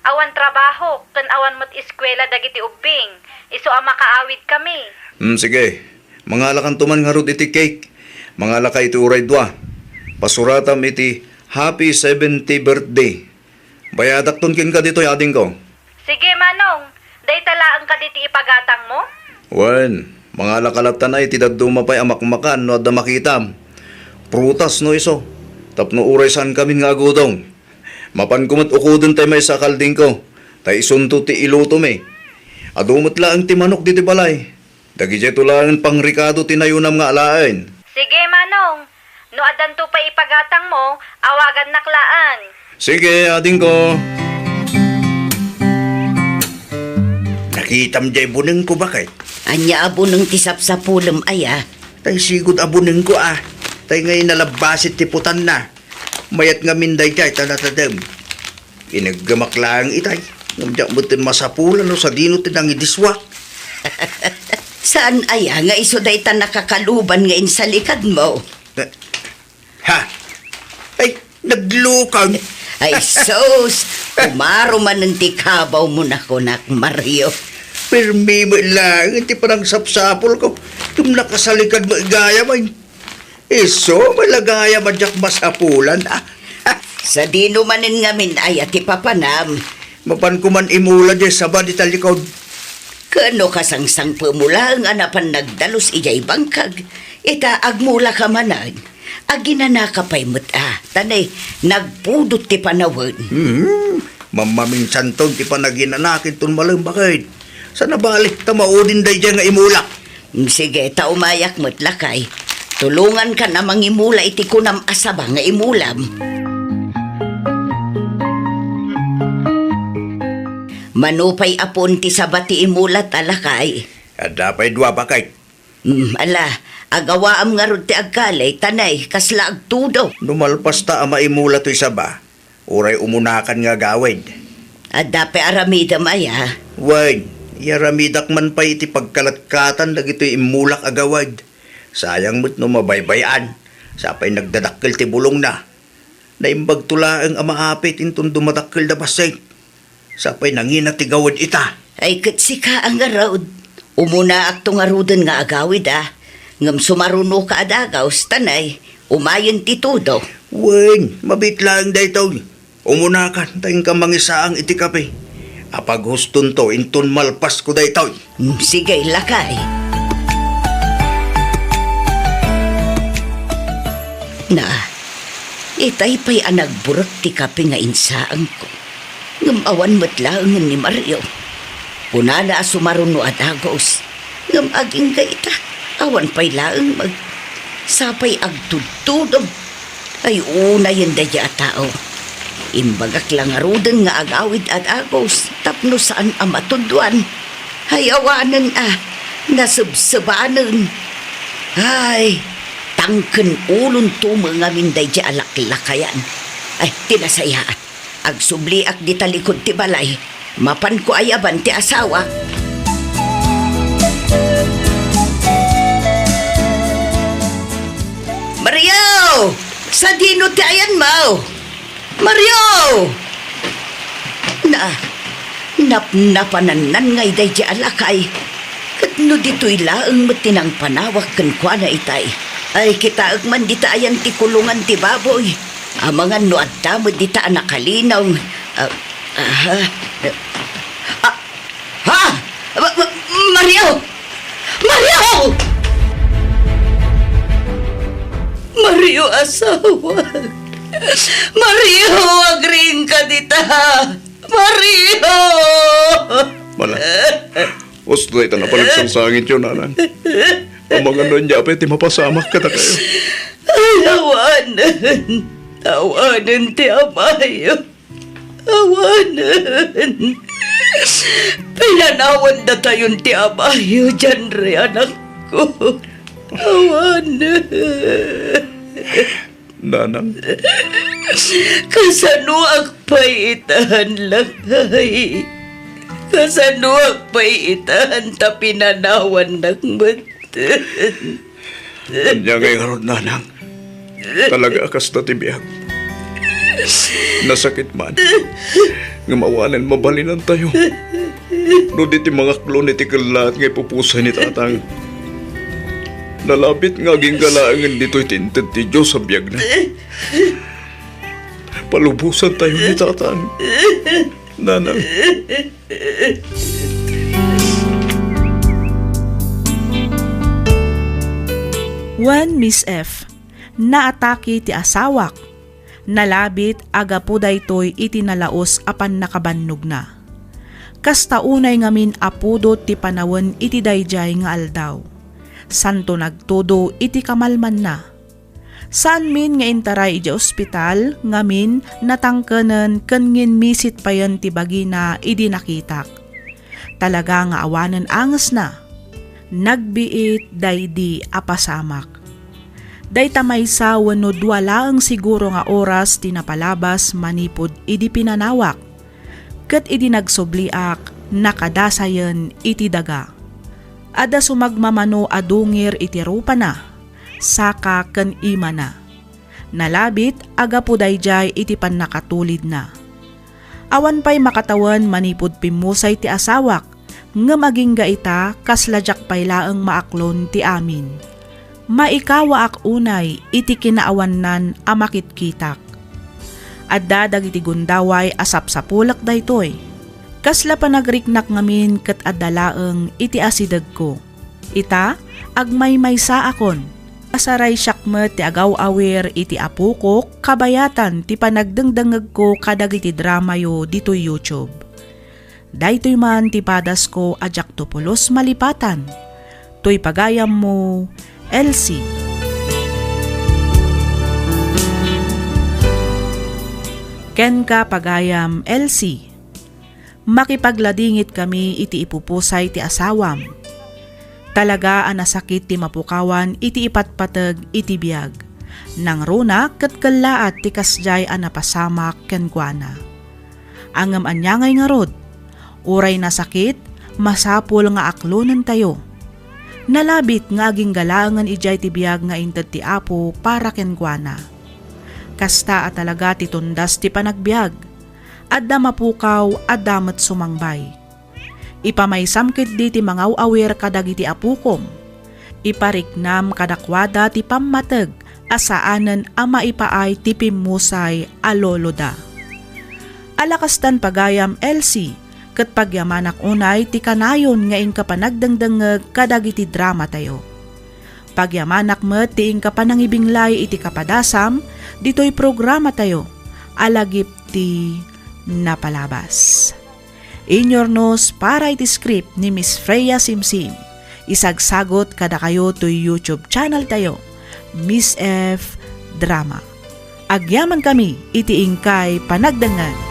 Awan trabaho, ken awan met eskuela dagiti ubbing. Isu a makaawidkami. Hmm, sige. Mangalakanto man ngarud iti cake. Mangalaka iti uray dua. Pasuratam iti Happy seventy Birthday. Bayadakton kenka ditoy, adingko. Sige, Manong. Dayta laeng kadi ti ipagatangmo? Wen, mangalaka latta iti dadduma pay a makmakan no adda makitam. Prutas no isu. Tapno uray saankamin nga agudong. Mapanko met ukoden tay maysa a kaldingko, ta isunto ti ilutomi. Adu met laeng ti manok ditoy balay. Dagidiayto laeng pangrekado ti nayonam nga alaen. Sige, Manong. No addanto pay ipagatangmo, awagannak laeng. Sige, adingko. Nakitam diay bunengko, baket? Ania a buneng ti sapsapulem aya? Tay sigud a bunengko, a. Tay ngay nalabbasit ti putanna. Mayat ngamin daydiay ta natadem. Ineggemak laeng itay. Ngem diak metten masapulan no sadino ti nangidisua. Saan aya nga isu dayta nakakaluban nga insalikadmo? Ha? Ay, naglukag. Ay, sus! Umaro manen ti kabawmo, nakunak, Mario. Pirmi met laeng ti panagsapsapulko. Ngem nakasalikadmo gayam, ay. Isu, malagayam a diak masapulan, ah. Sadino manen ngamin aya ti papanam? Mapanko man imula diay saba dita likod. Ken no kasangsangpetmo laeng a napan nagdalus idiay bangkag, ita agmulaka manen. Aginanaka pay met a, ta ne, nagpudot ti panawen. Hmm, mammaminsanton ti panaginanakinton malem, baket. Saan a bale, ta maudin daydiay nga imulak. Mm, sige, ta umayak met, lakay. Tulongankan a mangimula iti kunam a saba nga imulam. Mano pay a puon ti saba ti imulat a, lakay? Adda pay dua, baket. Mm, ala, agawaam ngarud ti agkali, ta ne, kasla agtudo. No malpasta a maimula toy saba, uray umunakan nga agawid. Adda pay aramidem aya? Wen, iyaramidak man pay iti pagkalatkatan dagitoy immulak a gawid. Sayang met no mabaybay-an, sapay nagdadakkel ti bulongna. Naimbagto laeng a maapit inton dumadakkelda bassit. Sapay nangina ti gawid ita. Ay, ket sika a ngarud, umunaakto ngaruden nga agawid a, ngem sumarunoka a dagaws, ta ne, umayen ti tudo. Wen, mabiit laeng daytoy. Umunakan, ta inka mangisaang iti kape. Apaghustonto inton malpasko daytoy. Mm, sige, lakay. Na, itay pay a nagburek ti kape nga insaangko. Ngem awan met laengen ni Mario. Kunana a sumaruno a dagaws. Ngem agingga ita, awan pay laeng met. Sapay agtudtudom. Ay, unayen daydiay a tao. Imbagak la ngaruden nga agawid a dagaws tapno saan a matudwan. Ay, awanen a, nasebsebanen. Ay, tangken ulonto met ngamin daydiay a laklakayan. Ay, ti nasayaat. Agsubliak dita likod ti balay. Mapanko ayaban ti asawak. Mario! Sadino ti ayanmo? Mario! Na, napnapanannan ngay daydiay a lakay. Ket no ditoy laeng met ti nangpanawak kenkuana itay. Ay, kitaek man dita ayan ti kulongan ti baboy. Amangan no adda met dita a nakalinaw. Ah, ah, ha? Ah, ha? Ma-, ma-, Mario! Mario! Mario, asawa! Mario, agriingka dita! Mario! Manang, usto ita napalagsangsangityo, nanang. Amangan no ania pay ti mapasamak kadakayo. Ay, awanen. Awanen ti amayo. Awanen. Pinanawan datayon ti amayo, Janre, anakko. Awanen. Nanang. Kasanoak pay itan, lakay? Kasanoak pay itan ta pinanawannak met? Ania ngay ngarud, nanang? Talaga a kasta ti biag. Nasakit man. Ngem awanen mabalinantayo. No di ti mangaklon iti kellaat nga ipupusay ni Tatang. Nalabit nga agingga laengen ditoy ti inted ti Dios a biagna. Palubosantayo ni Tatang. Nanang. Wen, Miss F, naatake ti asawak. Nalabit a gapu daytoy iti nalaus a pannakabannogna. Kasta unay ngamin a pudot ti panawen iti daydiay nga aldaw. Santo nagtudo iti kamalmanna. Saanmin nga intaray idiay ospital ngamin natangkenen ken nginmisit payen ti bagina idi nakitak. Talaga nga awanen angesna. Nagbiit daydi a pasamak. Dayta maysa wenno dua laeng siguro nga oras ti napalabas manipud idi pinanawak. Ket idi nagsubliak, nakadasayen iti daga. Adda sumagmamano a dungir iti rupana, saka ken imana. Nalabit a gapu daydiay iti pannakatulidna. Awan pay makatawen manipud pimmusay ti asawak, ngem agingga ita, kasla diak pay laeng maaklon ti amin. Maikawaak unay iti kinaawannan a makitkitak. Adda dagiti gundaway a sapsapulek daytoy. Kasla panagriknak ngamin ket adda laeng iti asidegko. Ita, agmaymaysaakon. Asaray siak met ti agaw-awir iti apokok kabayatan ti panagdengdengngegko kadagiti dramayo ditoy YouTube. Daytoy man ti padasko a diakto pulos malipatan. Toy pagayammo, Elsie. Kenka, pagayam Elsie, makipagladingit kami iti ipupusay ti asawam. Talaga a nasakit ti mapukawan iti ipatpateg iti biag. Nangruna ket kellaat ti kasdiay a napasamak kenkuana. Ngem ania ngay ngarud? Uray nasakit, masapul nga aklonentayo. Nalabit nga agingga laengen idiay ti biag nga inted ti Apo para kenkuana. Kasta a talaga ti tundas ti panagbiag. Adda mapukaw, adda met sumangbay. Ipamaysam ketdi ti mangaw-awir kadagiti apokom. Ipariknam kadakuada ti pammateg a saanen a maipaay ti pimmusay a loloda. Ala kastan, pagayam Elsie, ket pagyamanak unay ti kanayon nga inka panagdengdengngeg kadagiti dramatayo. Pagyamanak met ti inka panangibinglay iti kapadasam ditoy programatayo a lagip ti napalabas. Inyurnos para iti script ni Miss Freya Simsim. Isagsagot kadakayo toy YouTube channel tayo, Miss F Drama. Agyaman kami iti inkay panagdengngeg.